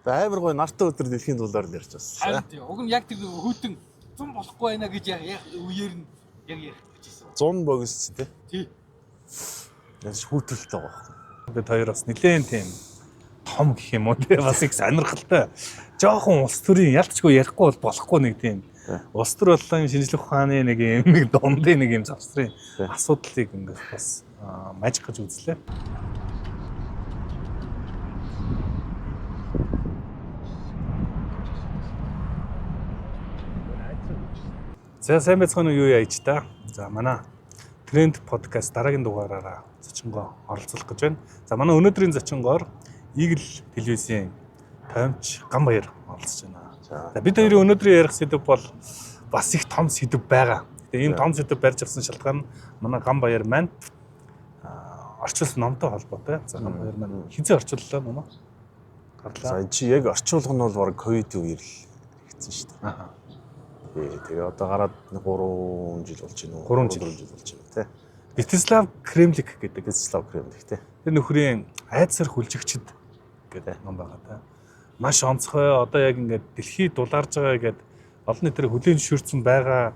Амар гоё нартай өдөр дэлхийн дулаар л ярьж бас. Харин тий. Уг нь яг тэр хүүтэн зун болохгүй байна гэж яг үеэр нь яг ярих гэж хэлсэн. 100 богино тий. Тий. Яаж хүүтрэлтэй байгаа байхгүй. Бид хоёр бас нэлээд тийм том гэх юм уу те бас их сонирхолтой. Жохон улс төрийн ялцчгүй ярихгүй бол болохгүй нэг тийм улс төр болон шинжлэх ухааны нэг юм нэг дундын нэг юм завсрын асуудлыг ингээд бас мажих гэж үзлээ. За сайн байцгаана уу юу яаж та. За манай Тренд подкаст дараагийн дугаараараа зочингоо оролцуулах гэж байна. За манай өнөөдрийн зочингоор Eagle телевизийн тоймч Гамбаяр оролцож байна. За бид хоёрын өнөөдрийн ярих сэдэв бол бас их том сэдэв байгаа. Тэгээ ийм том сэдэв барьж авсан шалтгаан нь манай Гамбаяр маань орчуулсан номтой холбоотой. За Гамбаяр маань хизээ орчууллаа мөн үү? За Гарлаа. энэ чи яг орчуулга нь бол баг ковид үеэр л хэрэгцсэн шүү дээ. Аа. Тий, тэгээ одоо гараад 3 жил болж байна уу? 3 жил. 4 жил болж байна тий. Вячеслав Кремлик гэдэг Вячеслав Кремлик тий. тэр нөхрийн айдсар хүлжигчд гэдэг ном байгаа та. Маш онцгой одоо яг ингээд дэлхий дулаарж байгаа гэдэг олон нийтээр хүлээн зөвшөөрсөн байгаа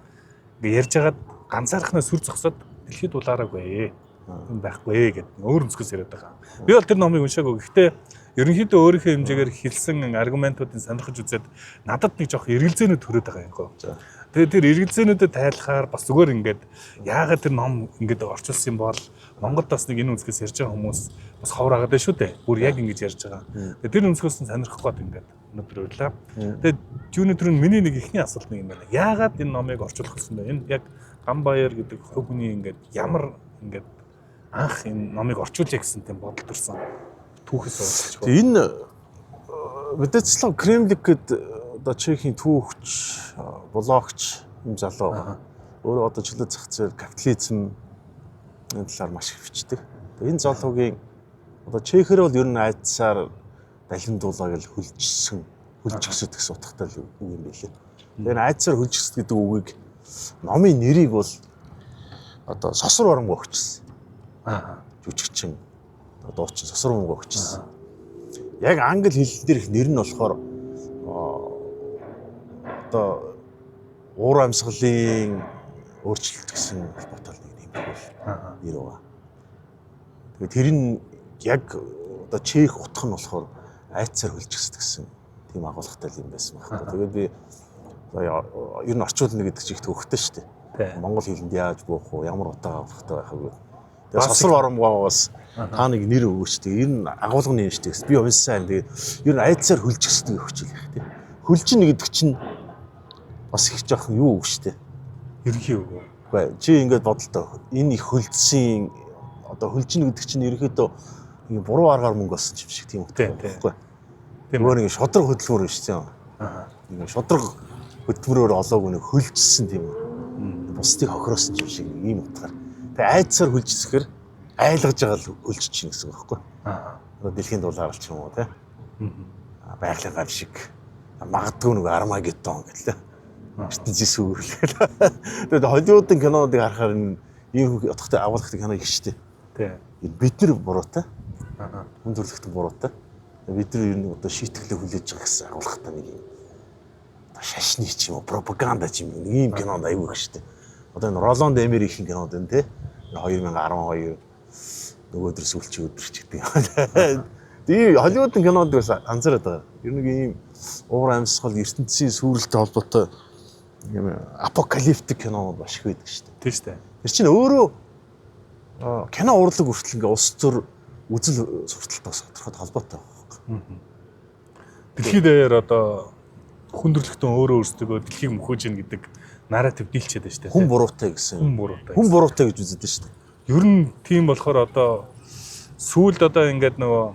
ингээд ярьж хагаад ганцаархнаа сүр зогсоод дэлхий дулаараагүй. Юм байхгүй гэдэг өөр өнцгөөс яриад байгаа. Би бол тэр номыг уншаагүй. Гэхдээ ерөнхийдөө өөрийнхөө хэмжээгээр хэлсэн аргументуудыг сонирхож үзээд надад нэг жоох эргэлзээнүүд төрөөд байгаа юм гоо. За. Тэгээд тэр эргэлзээнүүдэд тайлахаар бас зүгээр ингээд яагаад тэр ном ингээд орчуулсан юм бол Монголд бас нэг энэ өнцгөөс ярьж байгаа хүмүүс бас ховор агаад байна шүү дээ. Бүр яг ингэж ярьж байгаа. Тэгээд тэр өнцгөөс нь сонирхох гээд ингээд өнөөдөр урлаа. Тэгээд юуны түрүүнд миний нэг ихний асуулт нэг юм байна. Яагаад энэ номыг орчуулах гэсэн бэ? Энэ яг Гамбаяр гэдэг хувь хүний ингээд ямар ингээд анх энэ номыг орчуулъя гэсэн тийм бодол төрсэн түүхээс уулзч. Тэгээ энэ Вячеслав Кремлик гэд одоо Чехийн түүхч, блогч юм залуу байгаа. Өөрөө одоо чөлөө зах зээл, капитализм энэ талаар маш их бичдэг. Тэгээ энэ залуугийн одоо Чехэр бол ер нь айдсаар далиндуулаа гэж хөлжсөн, хөлжгсэд гэсэн утгатай л үг юм билээ. Тэгээ энэ айдсаар хөлжгсэд гэдэг үгийг номын нэрийг бол одоо сосор барамгүй өгчсөн. Аа. Жүжигчин одоо дуучин сосор барамгүй өгчсөн. Яг англи хэлэн дээрх нэр нь болохоор одоо уур амьсгалын өөрчлөлт гэсэн холбоотой л нэг юм Аа. нэр байгаа. Тэгээд тэр нь яг одоо чех утга нь болохоор айцсаар хөлжгсэд гэсэн тийм агуулгатай л юм байсан байхгүй. Тэгээд би одоо ер нь орчуулна гэдэг чинь их төвхтэй шүү дээ. Тий. Монгол хэлэнд яаж буух уу, ямар утга агуулгатай байх вэ гэдэг. Тэгээд Бас сосор оромгоогоос та нэг нэр өгөөч тэгээ ер нь агуулга нь юм шүү дээ. Би унссан. Тэгээд ер нь айцсаар хөлжгсэд гэх хүчил их тий. Хөлжин гэдэг чинь бас их жоохон юу үг шүү дээ. Ерөнхий үг. үү? Үгүй ээ, чи ингээд бодолтой. Энэ их хөлдсөн одоо хөлжин гэдэг чинь ерөнхийдөө нэг буруу аргаар мөнгө олсон юм шиг тийм Тий, утга тий. байхгүй. Тийм. Нөгөө нэг шудраг хөдөлмөр биш тийм. Аа. Нэг шудраг хөдөлмөрөөр олоогүй нэг хөлжсөн тийм. Бусдыг хохироосон юм шиг ийм утгаар. Тэгээ айдсаар хөлжсөхээр айлгаж байгаа л хөлжиж чинь гэсэн үг байхгүй. Аа. Одоо дэлхийн дулаар ч юм уу тий. Байгалийн гам шиг магадгүй нэг Армагеддон гэлээ. Ертөнцийн сүүрлэл. Тэгээд Холливуудын кинонуудыг харахаар энэ ийм утгатай агуулгатай кино их шүү дээ. Тий. Бид нар буруутай, Аа. хүн төрөлхтөн буруутай. Бид нар ер нь одоо шийтгэлээ хүлээж байгаа гэсэн агуулгатай нэг юм одоо шашны ч юм уу, пропаганда ч юм уу нэг ийм кинонд аягүй их шүү дээ. Одоо энэ Роланд Эмерийн кинод энэ тий 2012 нөгөө өдөр сүүлчийн өдөр ч гэдэг юм. Тийм Холливуудын кинонд бас анзаараад байгаа. Ер нь нэг ийм уур амьсгал ертөнцийн сүүрэлтэй холбоотой юм апокалиптик кинонууд маш их байдаг шүү дээ. Тийм шүү дээ. Тэр чинь өөрөө кино урлаг хүртэл ингээ улс төр үзэл сурталтай бас тодорхой холбоотой байгаа байхгүй. Дэлхийд даяар одоо хүн төрөлхтөн өөрөө өөрсдөө дэлхийг мөхөөж ийн гэдэг нарратив дийлчихэд байна шүү дээ. Хүн буруутай гэсэн. Хүн буруутай. Хүн буруутай гэж үздэг шүү дээ. Ер нь тийм болохоор одоо сүүлд одоо ингээд нөгөө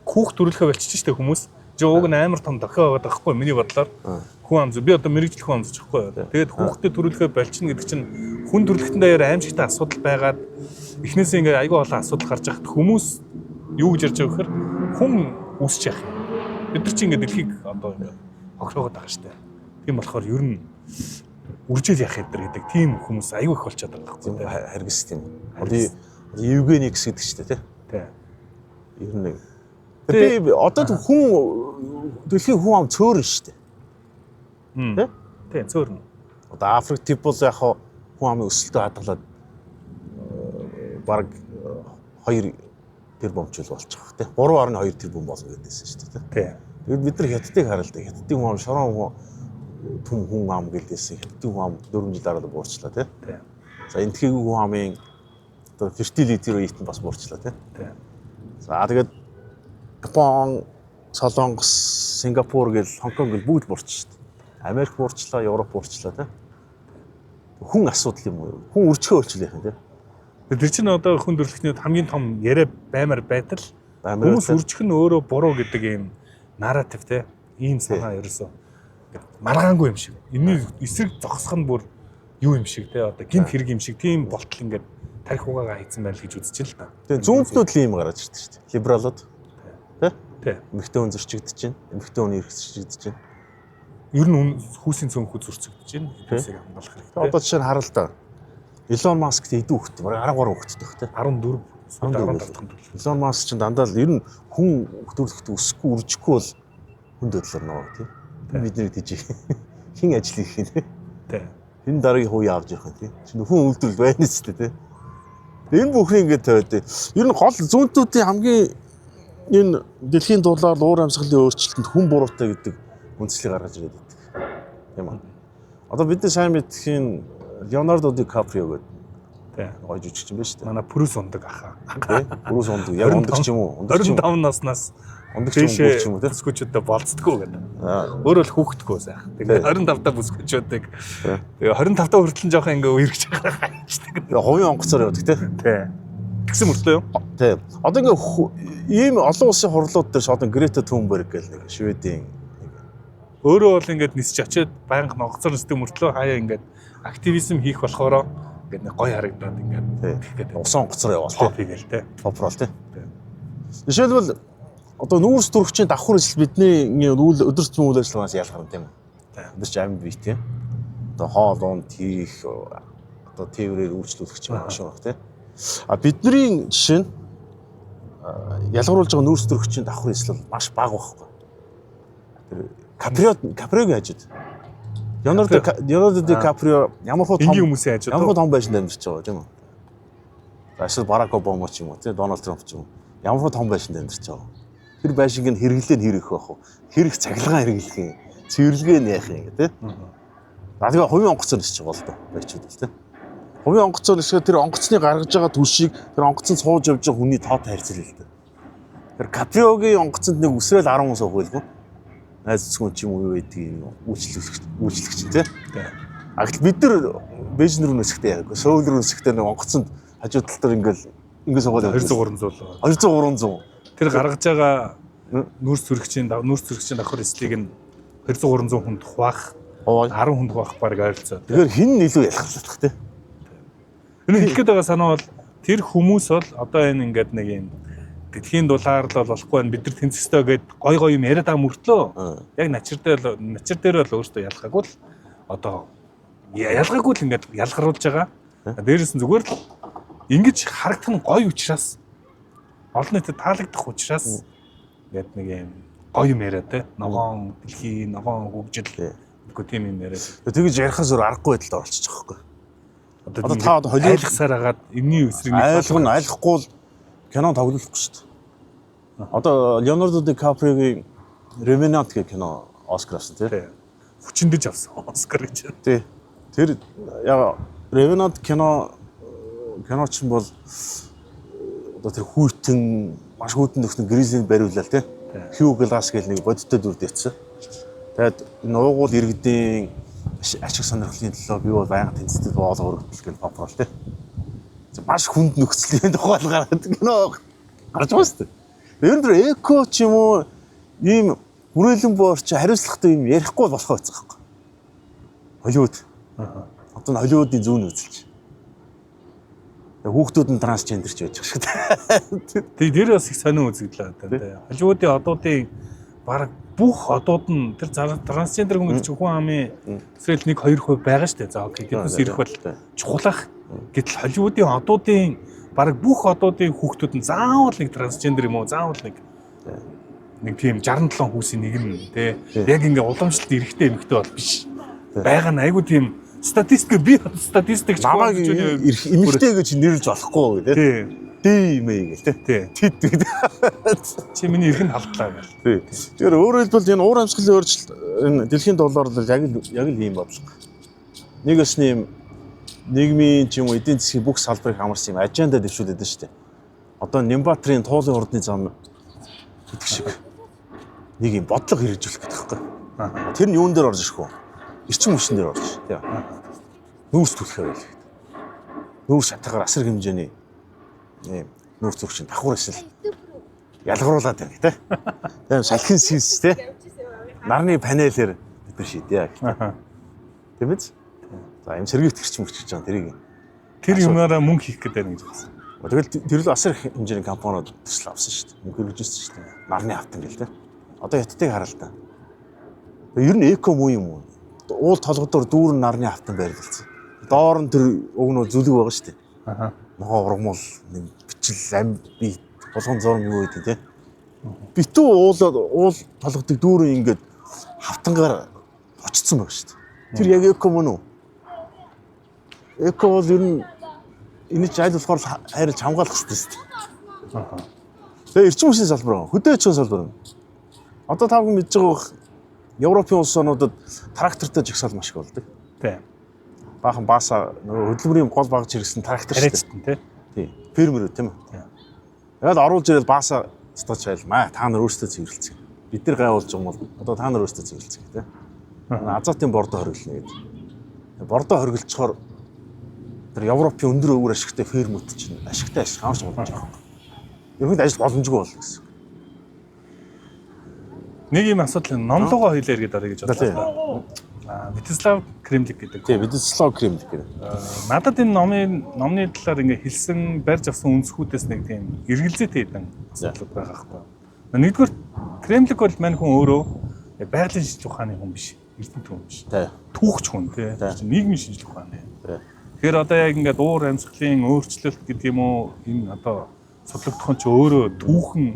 хүүхд төрөлхөө болчихж штэ хүмүүс. Жи уг нь амар том дохио байгаад байгаа хгүй миний бодлоор. Хүн амз би одоо мэрэгжил хүн амзч байхгүй юу. Тэгээд хүүхдэд төрөлхөө болчихно гэдэг чинь хүн төрөлхтөн даяар аимшигтай асуудал байгаад эхнээсээ ингээд айгүй олон асуудал гарч байхад хүмүүс юу гэж ярьж байгаа гэхээр хүн үсч яах юм. Бид нар чинь ингээд дэлхийг одоо ингээд хохироогод байгаа штэ. Тийм болохоор ер нь үржил яах юм гэдэг тийм хүмүүс айгүй их болчиход байгаа байхгүй Тийм юу. харгас тийм. Одоо Евгеникс гэдэг шүү дээ тий. Тий. Ер нь нэг. Би одоо хүн Дэлхийн хүн ам цөөрөн шүү дээ. Тэ? Тийм, цөөрнө. Одоо Африк төв бол яг хүн амын өсөлтөө хадгалаад бараг 2 тэрбум ч болчих واخ тий. 3.2 тэрбум болно гэдээсэн шүү дээ. Тий. Тэгээд бид нар хятадыг харал та. Хятадын хүн ам шорон хүн түм хүн ам гэлээсэн. Хятадын хүн ам 4 жил дараа буурчлаа тий. Тий. За энтхийн хүн амын одоо fertility rate нь бас буурчлаа тий. Тий. За тэгээд Япон, Солонгос, Сингапур гэл Хонконг гэл бүгд буурч шүү дээ. Америк буурчлаа, Европ буурчлаа тий. Хүн асуудал юм уу? Хүн үржихээ болчихлоо юм тий. Тэр чинь одоо хүн төрөлхтний хамгийн том яриа баймар байтал Баймар хүмүүс байтал. үржих нь өөрөө буруу гэдэг ийм нарратив те ийм санаа ерөөсөө ингээд маргаангүй юм шиг. Энэний эсрэг зогсох нь бүр юу юм шиг те одоо гинт хэрэг юм шиг тийм болтол ингээд тарих угаагаа хийцэн байл гэж үзэж л та. Тэгээ зүүнтнүүд л ийм гараад ирдэг шүү дээ. Либералууд тий. Тий. Эмэгтэй хүн зөрчигдөж байна. Эмэгтэй хүний эрх зөрчигдөж байна. Ер нь хүүсийн цөөнхүүд зөрчигдөж байна. Эднээсийг хамгаалах хэрэгтэй. Одоо жишээ нь харал та. Илон Маск хэдэн хүүхэдтэй? Бараг 13 хүүхэдтэй байх тий. 14 14 15 дахь төрөл. Илон Маск чинь дандаа л ер нь хүн төрөлхтөд өсөхгүй үржихгүй бол хүн төдлөр нөө тий. Бидний тийж хин ажил хийх юм тий. Тий. Хин дараагийн хувь авч явах юм тий. Чинь хүн үйлдвэрлэл байна ч тий. Энэ бүхний ингээд тавиад. Ер нь гол зүүнтүүдийн хамгийн энэ дэлхийн дулаар уур амьсгалын өөрчлөлтөнд хүн буруутай гэдэг үндслийг гаргаж ирээд байдаг. Тийм үү? Одоо бидний сайн мэдхийн Леонардо Ди Каприо гэдэг Тий. гоё жүжигч юм байна шүү дээ. Манай Брүс ундаг аха. Тий. Брүс ундаг. Яг ундаг ч юм уу? Ундаг ч юм уу? 25 наснаас Ундаг ч юм уу? Гүр ч юм уу тий. бүсгүүчүүдэд болцдгоо гэдэг. Аа. Өөрөө л хүүхдгөө сайхан. Тэгээ 25 та бүсгүүчүүдийг Тий. тэгээ 25 та хүртэл нь жоохон ингээ үерхэж байгаа хайчдаг. Тэгээ хувийн онгоцоор явдаг тий. Тий. Тэгсэн мөртлөө юу? Тий. Одоо ингээ ийм олон улсын хурлууд дээр ч одоо Грета Тунберг гэл нэг Шведийн нэг Өөрөө бол ингээд нисч очиод байнга онгоцоор нисдэг мөртлөө хаяа ингээд активизм хийх болохоро ингээд нэг гоё харагдаад ингээд тий. тэгээд Усан онгоцоор яваал тий. поп хийгээл те. Попрол тий. Тий. Жишээлбэл одоо нүүрс төрөгчийн давхар эсэл бидний үйл өдөр тутмын үйл ажиллагаанаас ялгарна тийм үү? Тий. Бид ч амь бие тийм. Одоо хоол унд хийх одоо тээврээр үйлчлүүлэх ч юм уу шиг тий. А бидний жишээ нь ялгаруулж байгаа нүүрс төрөгчийн давхар эсэл бол маш бага байхгүй. Тэр Каприо Каприогийн хажууд. Леонардо Ди Каприо ямар хуу том Энгийн хүмүүсийн хажууд ямар хуу том байшинд амьдарч байгаа тийм үү? За эсвэл Барак Обама ч юм уу тий Дональд Трамп ч юм уу ямар хуу том байшинд амьдарч байгаа. Тэр байшинг нь хэрэглээ нь хэр их байх вэ? Хэр их цахилгаан хэрэглэх юм? Цэвэрлэгээ нь яах юм гэ тий? За тэгээ хувийн онгоцоор нисэж байгаа л доо баячууд бол тий. Хувийн онгоцоор нисэхэд тэр онгоцны гаргаж байгаа түлшийг тэр онгоцонд сууж явж байгаа хүний тоотой харьцал л дээ. Тэр Каприогийн онгоцонд нэг үсрээл 10 хүн суух байлгүй. Найз зүсгүн ч юм уу юу байдгийг үйлчлэгч үйлчлэгч тий. Тий. А гэтэл бид нар Бээжин рүү нисэхдээ яг Сөүл рүү нисэхдээ нэг онгоцонд хажуу тал дээр ингээл ингэ суугаад 200 300 л. 200 300. Тэр гаргаж байгаа нүүрс төрөгчийн нүүрс төрөгчийн давхар эслийг нь 200 300 хүнд хуваах Хуваах. 10 хүнд хуваах баг ойролцоо. Тэгэхээр хин нь илүү ялхарлах тий. Энэ хэлэх гээд байгаа санаа бол тэр хүмүүс бол одоо энэ ингээд нэг юм дэлхийн дулаар л болохгүй байна бид нар тэнцэх ёстой гэд гой гой юм яриад байгаа мөртлөө яг начир дээр л начир дээр бол өөртөө ялгаагүй л одоо ялгаагүй л ингээд ялгаруулж байгаа. Дээрээс нь зүгээр л ингэж харагдах нь гоё учраас олон нийтэд таалагдах учраас ингээд нэг юм гоё юм яриад те ногоон дэлхий ногоон хөгжил үгүй тийм юм яриад Тэгэж ярихаас өөр аргагүй байдалд оролцож байгаа байхгүй. одоо та одоо Холливуд- айлгсаар хагаад энэний эсрэг нэг Айлгна айлахгүй бол кино тоглохгүй шүү дээ. Одоо Леонардо Ди Каприогийн Revenant гэх кино Оскар авсан тий. Тий. Хүчиндэж авсан Оскар гэж. Тий. Тэр яг Revenant кино киноч нь бол одоо тэр хүйтэн маш хүйтэн нөхсөн гризлинд бариуллаа тий. Хью Гласс гэл нэг бодиттой дүр дэвтсэн. Тэгээд энэ уугуул иргэдийн ашиг сонирхлын төлөө би бол байнга тэнцдэг боолго өргөдөл гэл попрол тий. Маш хүнд нөхцөлийн тухай л гараад кино гарч байгаа шүү дээ. Ер нь тэр эко ч юм уу ийм хүрээлэн боорч хариуцлагатай юм ярихгүй болох байсан байхгүй. Холливуд. Одоо нь Холливуудын зүүн үзэлж. Хүүхдүүд нь трансгендер ч байж байгаа шүү дээ. Тэг тэр бас их сонин үзэгдэл одоо тий. Холливуудын одуудын баг бүх одууд нь тэр трансгендер хүн гэдэг чинь хүн амын эсрэл 1 2% байгаа шүү дээ. За окей. Тэднээс ирэх бол чухлах. Гэтэл Холливуудын одуудын баг бүх одуудын хүүхдүүд нь заавал нэг трансгендер юм уу? Заавал нэг Нэг тийм 67 хүүсийн нэг нь тий. Яг ингээ уламжлалт эрэгтэй эмэгтэй бол биш. Байгаа нь айгүй тийм статистик би статистикч Намайг эмэгтэй гэж нэрлж болохгүй гэдэг. Тий. Димээ гэл тий. Тий. Тэд гэдэг. Чи миний эрх нь халдлаа гэл. Тий. Тэгэхээр өөрөөр хэлбэл энэ уур амьсгалын өөрчлөлт энэ дэлхийн доллар бол яг л ийм бодлого. Нэг өсний юм нийгмийн ч юм уу эдийн засгийн бүх салбарыг хамарсан юм аженда дэвшүүлээд байна шүү дээ. Одоо Нямбатрын туулын хурдны зам гэдэг шиг нэг юм бодлого хэрэгжүүлэх гэдэг байхгүй. Тэр нь юун дээр орж ирэх вэ? Эрчим хүчин дээр орж. Тийм. Нүүрс түлхээ байл гэдэг. Нүүрс шатгаар асар хэмжээний ийм нүүрс зүгчин давхар эсэл ялгаруулад байна тий. Тийм салхин синс тий. Нарны панелээр бид нар шийдье гэх. Тийм биз? За ийм сэргийт эрчим хүч гэж байгаа тэрийг. Тэр юмараа мөнгө хийх гэдэг байна гэж бодсон. Тэгэл тэр л асар их хэмжээний компаниуд төсөл авсан шүү дээ. Мөнгө хэрэгжүүлсэн шүү дээ. Нарны автан гэл тий. Одоо хятадыг хараа л да. Ер нь эко муу юм уу? Уул толгодоор дүүрэн нарны автан байрлалцсан. Доор нь тэр уг нь зүлэг байгаа шүү дээ. Аха. Ногоо ургамал нэг бичил ам би болгон зурм юу гэдэг тий. Битүү уул толгодыг дүүрэн ингээд хавтангаар очсон байгаа шүү дээ. Тэр яг эко мөн үү? Эко бол ер нь энэ ч аль болохоор хайрлж хамгаалах хэрэгтэй шүү дээ. Аха. Тэгээ эрчим хүчний салбар байгаа. Хөдөө аж ахуйн салбар. Одоо та бүхэн мэдж байгаа бох Европын улс орнуудад трактортой жагсаал маш их болдог. Тий. Баахан бааса нөгөө хөдөлмөрийн гол багж хэрэгсэн трактор шүү дээ. Тариачтан тий. Тий. Фермерүүд тийм үү? Тий. Тэгээд оруулж ирэл бааса стач айл маа та нар өөрсдөө цэвэрлцэг. Бид нар гайвуулж юм бол одоо та нар өөрсдөө цэвэрлцэг тий. Азиатын бордо хоригдолно гэдэг. Бордо хоригдолцохоор тэр Европын өндөр өвөр ашигтай фермүүд чинь ашигтай ашиг хамарч боломж байгаа. Ерөнхийдөө ажил боломжгүй болно гэсэн. Нэг юм асуудал ном лугаа хоёлаа эргээд орё гэж Тий. бодлоо. Аа, Вячеслав Кремлик гэдэг. Тий, Вячеслав Кремлик гэдэг. Надад энэ номны талаар ингээ хэлсэн, барьж авсан өнцгүүдээс нэг тийм эргэлзээтэй хэдэн асуудлууд байгаа байхгүй. Нэгдүгээр Кремлик бол мань хүн өөрөө яг байгалийн шинжлэх ухааны хүн биш, эрдэмтэн хүн биш. Тий. Түүхч хүн тий. Тий. Нийгмийн шинжлэх ухааны. Тий. Тэгэхээр одоо яг ингээд уур амьсгалын өөрчлөлт гэдэг юм уу энэ одоо судлагдах нь ч өөрөө түүхэн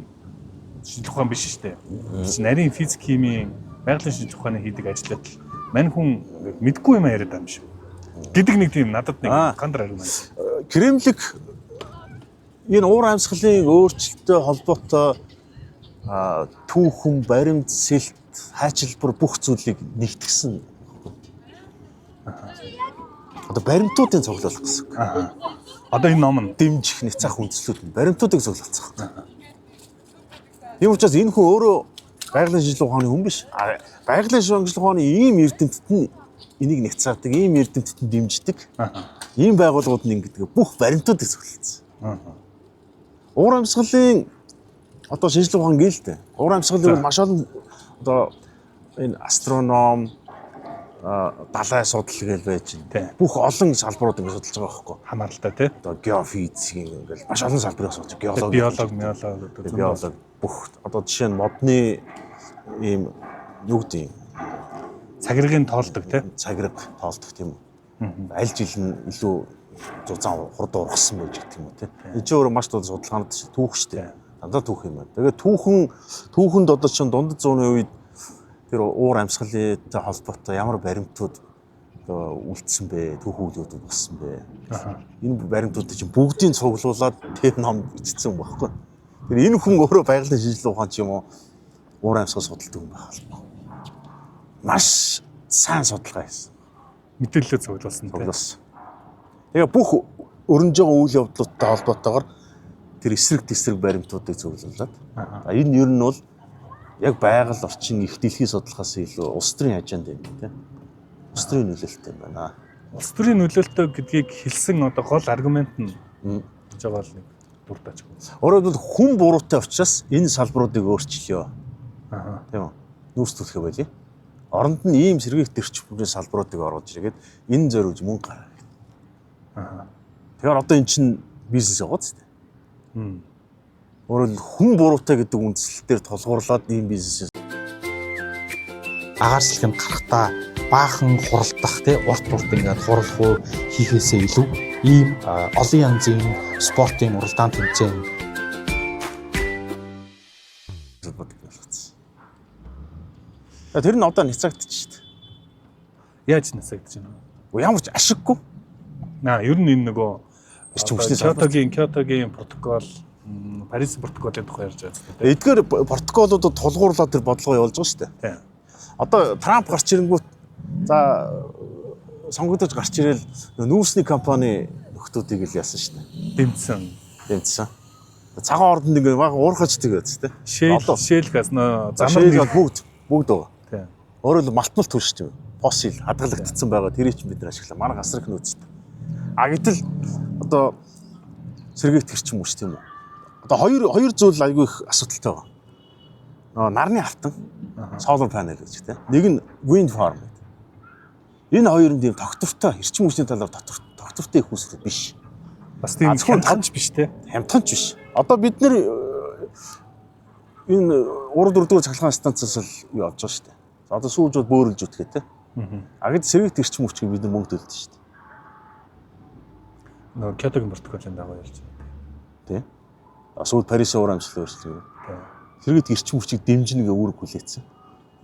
шинжлэх ухаан биш шүү дээ. Тэр чинь нарийн физик химийн байгалийн шинжлэх ухааны хийдэг ажлаад л мань хүн ингээд мэдгүй юм яриад байгаа юм шиг гэдэг нэг тийм надад нэг гандар аргумент. Кремлик энэ уур амьсгалын өөрчлөлттэй холбоотой түүхэн, баримт, сэлт, хайчилбар бүх зүйлийг нэгтгсэн. Одоо баримтуудын цуглуулах гэсэн. Одоо энэ ном нь Дэмжих, няцаах үндслүүд нь баримтуудыг цуглуулах. Тийм учраас энэ хүн өөрөө байгалийн шинжилгээ ухааны хүн биш. Байгалийн шинжилгээ ухааны ийм эрдэмтэд нь энийг няцаадаг, ийм эрдэмтэд нь дэмждэг. Ийм байгууллагууд нь ингэдэг бүх баримтуудыг цуглуулсан. Уур амьсгалын одоо шинжилгээ ухаан гэлтэй. Уур амьсгалыг бол маш олон одоо энэ астроном далай судал гэж байж байна. Бүх олон салбарууд ингэ судалж байгаа байхгүй. Хамааралтай тий. Одоо геофизикийн ингээл маш олон салбарыг судалж геологи, Биолог, миолог одоо биолог бүх одоо жишээ нь модны ийм юу гэдэг юм цагиргийн тоолдог тий. цагираг тоолдог тийм үү. Аль жил нь илүү зузаан хурд ургасан байж гэх юм уу тий. Энэ чинь өөрөө маш дуу судалгаанууд чинь түүх шүү дээ. Дандаа түүх юм байна. Тэгээд түүхэнд одоо чинь дундад зууны үед тэр уур амьсгалтай холбоотой ямар баримтууд одоо үлдсэн бэ? Түүх үйл явдлууд болсон бэ? Энэ баримтуудыг чинь бүгдийг цуглуулад тэр ном бичсэн байхгүй. Тэр энэ хүн өөрөө байгалийн шинжилгээ ухаан ч юм уу уур амьсгал судалдаг хүн байх албагүй. Маш сайн судалгаа хийсэн. Мэдээлэлээ цуглуулсан тий. Цуглуулсан. Тэгээ бүх өрнөж байгаа үйл явдлуудтай холбоотойгоор тэр эсрэг тесрэг баримтуудыг цуглуулад. Энэ ер нь бол яг байгаль орчин их дэлхийн судалгаас илүү улс төрийн ажинд юм тийм. Улс төрийн нөлөөлөлттэй юм байна. Улс төрийн нөлөөлтөө гэдгийг хэлсэн одоо гол аргумент нь гэж байгаа л нэг дуртаач. Өөрөөр хэлбэл хүн буруутай учраас энэ салбаруудыг өөрчилөө. Тийм үү? Нүүрс түлхээ байлээ. Оронд нь ийм сэргийх төрч бүрийн салбаруудыг оруулж ирээд энэ зориулж мөнгө гаргах. Тэгэхээр одоо эн чинь бизнес яваад зү. Өөрөөр хүн буруутай гэдэг үндсэл дээр тулгуурлаад ийм бизнес Агаар салхинд гарахдаа баахан хуралдах тий урт урт ингээд хуралх уу хийхээсээ илүү ийм олон янзын спортын уралдаан тэмцээн салбарыг болгоцсон. Тэр нь одоо няцаагдчих шүү дээ. Яаж няцаагдаж байна вэ? Ямар ч ашиггүй. Наа, ер нь энэ нөгөө Эрчим хүчний салбар. Киотогийн протокол, Парисын протоколын тухай ярьж байгаа зү. Эдгээр протоколуудад тулгуурлаад тэр бодлого явуулж байгаа шүү дээ. Тийм. Одоо Трамп гарч ирэнгүүт за сонгогдож гарч ирээл нүүрсний компани нөхдүүдийг л яасан шүү дээ. Дэмжсэн. Дэмжсэн. Цагаан ордонд ингээ баг уурхаж тэгээд тий. Shell Shell газ нөө замар Замар бүгд бүгд байгаа. Тийм. Өөрөөр хэлбэл малтмал төрш тийм. Фосил хадгалагдсан байгаа тэрийг чинь бид нар ашиглаа. Манай гасрах нөөцтэй. А гэтэл одоо сэргээгт хэрчим хүч тийм үү. Одоо хоёр зүйл айгүй их асуудалтай байгаа. Нөгөө нарны автан solar panel гэж тийм. Нэг нь wind farm гэдэг. Энэ хоёр нь тийм тогтвортой эрчим хүчний талаар тогтвортой их үүсэл биш. Бас тийм зөвхөн хямдхан биш те. Хямдхан ч биш. Одоо бид нэр энэ 3 4 дугаар цахилгаан станцаас л юу авч байгаа шүү дээ. За одоо сүүжүүд бөөрөлж үтгэе те. А гэд сэргээгт эрчим хүчийг бид нар мөнгө төлдөг шүү дээ. Нөгөө Киотогийн протоколын дагуу ярьж байна. Тэ. А сүүлд Парисын уур амьсгалын өөрчлөлт. Тийм. Сэргээгт эрчим хүчийг дэмжинэ гэ үүрэг хүлээсэн.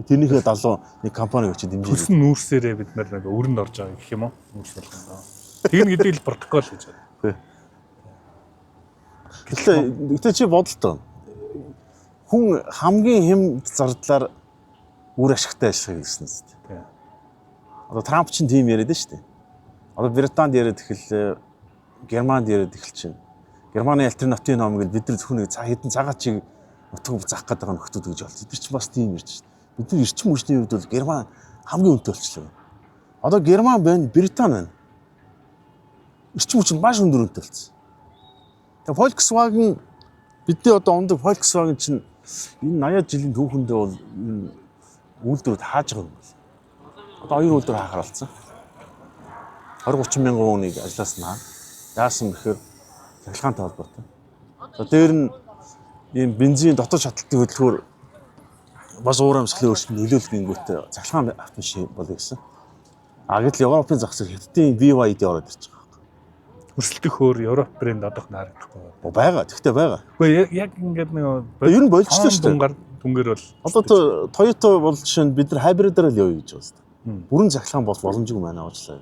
Тэрнийхээ далуу нэг компани очиж дэмжинэ. Төлсөн нүүрсээрээ бид нар нэг өрөнд орж байгаа гэх юм уу? Нүүрс болгоно. Тэгнэ гэдэг л протокол гэж байна. Тий. Гэтэ чи бодолтой. Хүн хамгийн хэм зардлаар үр ашигтай ажиллахыг гэсэн зү. Тийм. Одоо Трамп ч тийм яриад шүү дээ. Одоо Британд яриад эхэллээ, Германд яриад эхэлж байна. Германы альтернатив ном гэж бид нар зөвхөн нэг хэдэн цагаат чиг нутаг заах гэдэг байгаа нөхдүүд гэж болж. Бид нар ч бас тийм ярьж шүү дээ. Бид нар эрчим хүчний хувьд бол Герман хамгийн үнэтэй болчихлоо. Одоо Герман байна, Британи байна. Эрчим хүч нь маш өндөр үнэтэй болсон. Тэгээ Volkswagen бидний одоо ундаг Volkswagen чинь энэ 80-аад жилийн түүхэндээ бол энэ үйлдвэрүүд хааж байгаа юм байна. Одоо хоёр үйлдвэр хаахаар болсон. 20 30 мянган хүнийг ажлаас нь хаа. Яасан гэхээр цахилгаантай холбоотой. За дээр нь ийм бензин дотоод шатлалтын хөдөлгөөр бас уур амьсгалын өөрчлөлт нөлөөлөх гингүүтээ цахилгаан автомашин болъё гэсэн. А гэтэл Европын зах зээл Хятадын BYD ороод ирж байгаа. Өрсөлдөх хөөр Европ брэнд одоох нь харагдахгүй. Байгаа. Тэгтээ байгаа. Үгүй яг ингээд нэг Ер нь болчихлоо шүү дээ. Дүнгээр бол Одоо Toyota бол жишээ нь бид нар хайбридаар л явъя гэж байгаа шүү дээ. Бүрэн цахилгаан бол боломжгүй байна уучлаа.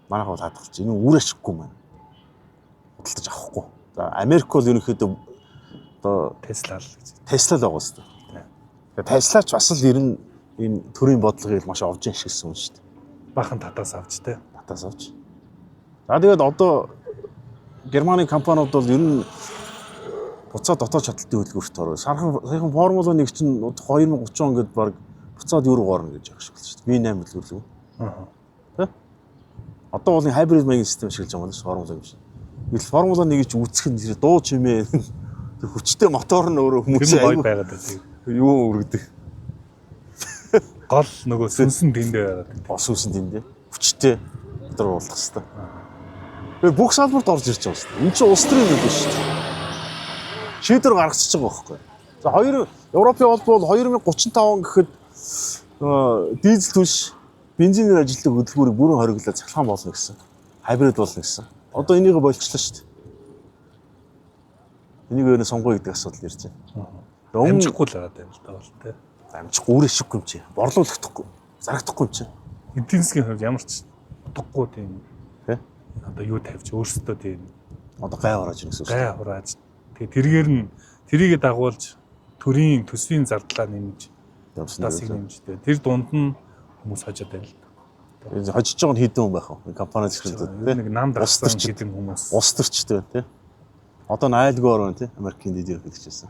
Манайх бол хадгалж энэ үр ашиггүй маань. Худалдаж авахгүй. За Америк бол ерөнхийдөө одоо Tesla л гэж. Tesla л байгаа шүү дээ. Тэгээ Tesla ч бас л ер нь энэ төрийн бодлогыг маш овж ашигласан юм шүү дээ. Бахан татаас авч те. Татаас авч. За тэгээд одоо Германы компаниуд бол ер нь буцаад дотоод шатлалтын хөдөлгөөрт ороо. Саяхан Формула 1 чинь 2030 он гээд баг буцаад евро орно гэж байгаа шиг шүү дээ. V8 хөдөлгөөр лүү. Аа. Тэ? Одоо бол энэ хайбрид маягийн систем ашиглаж байгаа юм байна Формула 1 чинь. Гэтэл Формула 1-ийг чи үүсгэх нь тэр дуу чимээ тэр хүчтэй мотор нь өөрөө хүмүүсээ айгүй байгаад байдаг. Юу өргөдөг. Гол нөгөө сүнсэн тэндээ байгаад байдаг. Гол сүнсэн тэндээ. Хүчтэй мотор уулах хэвээр. Тэгээ бүх салбарт орж ирж байгаа шүү дээ. Энд чинь улс төрийн нэг биш шүү дээ. Шийдвэр гаргачихж байгаа байхгүй. За хоёр Европын холбоо бол 2035 он гэхэд дизель түлш бензинээр ажилладаг хөдөлгүүрийг бүрэн хориглоод цахилгаан болно гэсэн. Хайбрид болно гэсэн. Одоо энийг болчихлоо шүү дээ. Энийг өөр нь сонгоё гэдэг асуудал ирж байна. Амжихгүй л байгаа юм л да бол тэ. Амжихгүй үр ашиггүй юм чи. Борлуулагдахгүй. Зарагдахгүй юм чи. Эдийн засгийн хувьд ямар ч утгагүй тийм. Тэ? Одоо юу тавьж өөрсдөө тийм Одоо гай хурааж ирнэ гэсэн үг. Гай хурааж. Тэгээ тэргээр нь тэрийгэ дагуулж төрийн төсвийн зардлаа нэмж тасыг нэмж тэ. Тэр дунд нь хүмүүс хожоод байна л да. Хожиж байгаа нь хэдэн хүн байх вэ? Компани захирлууд тэ. Нэг нам дагсан хэдэн хүмүүс. Улс төрчтэй байна тэ. Одоо нь Айлгор байна тэ. Америкийн дэд ерөнхийлөгч байсан.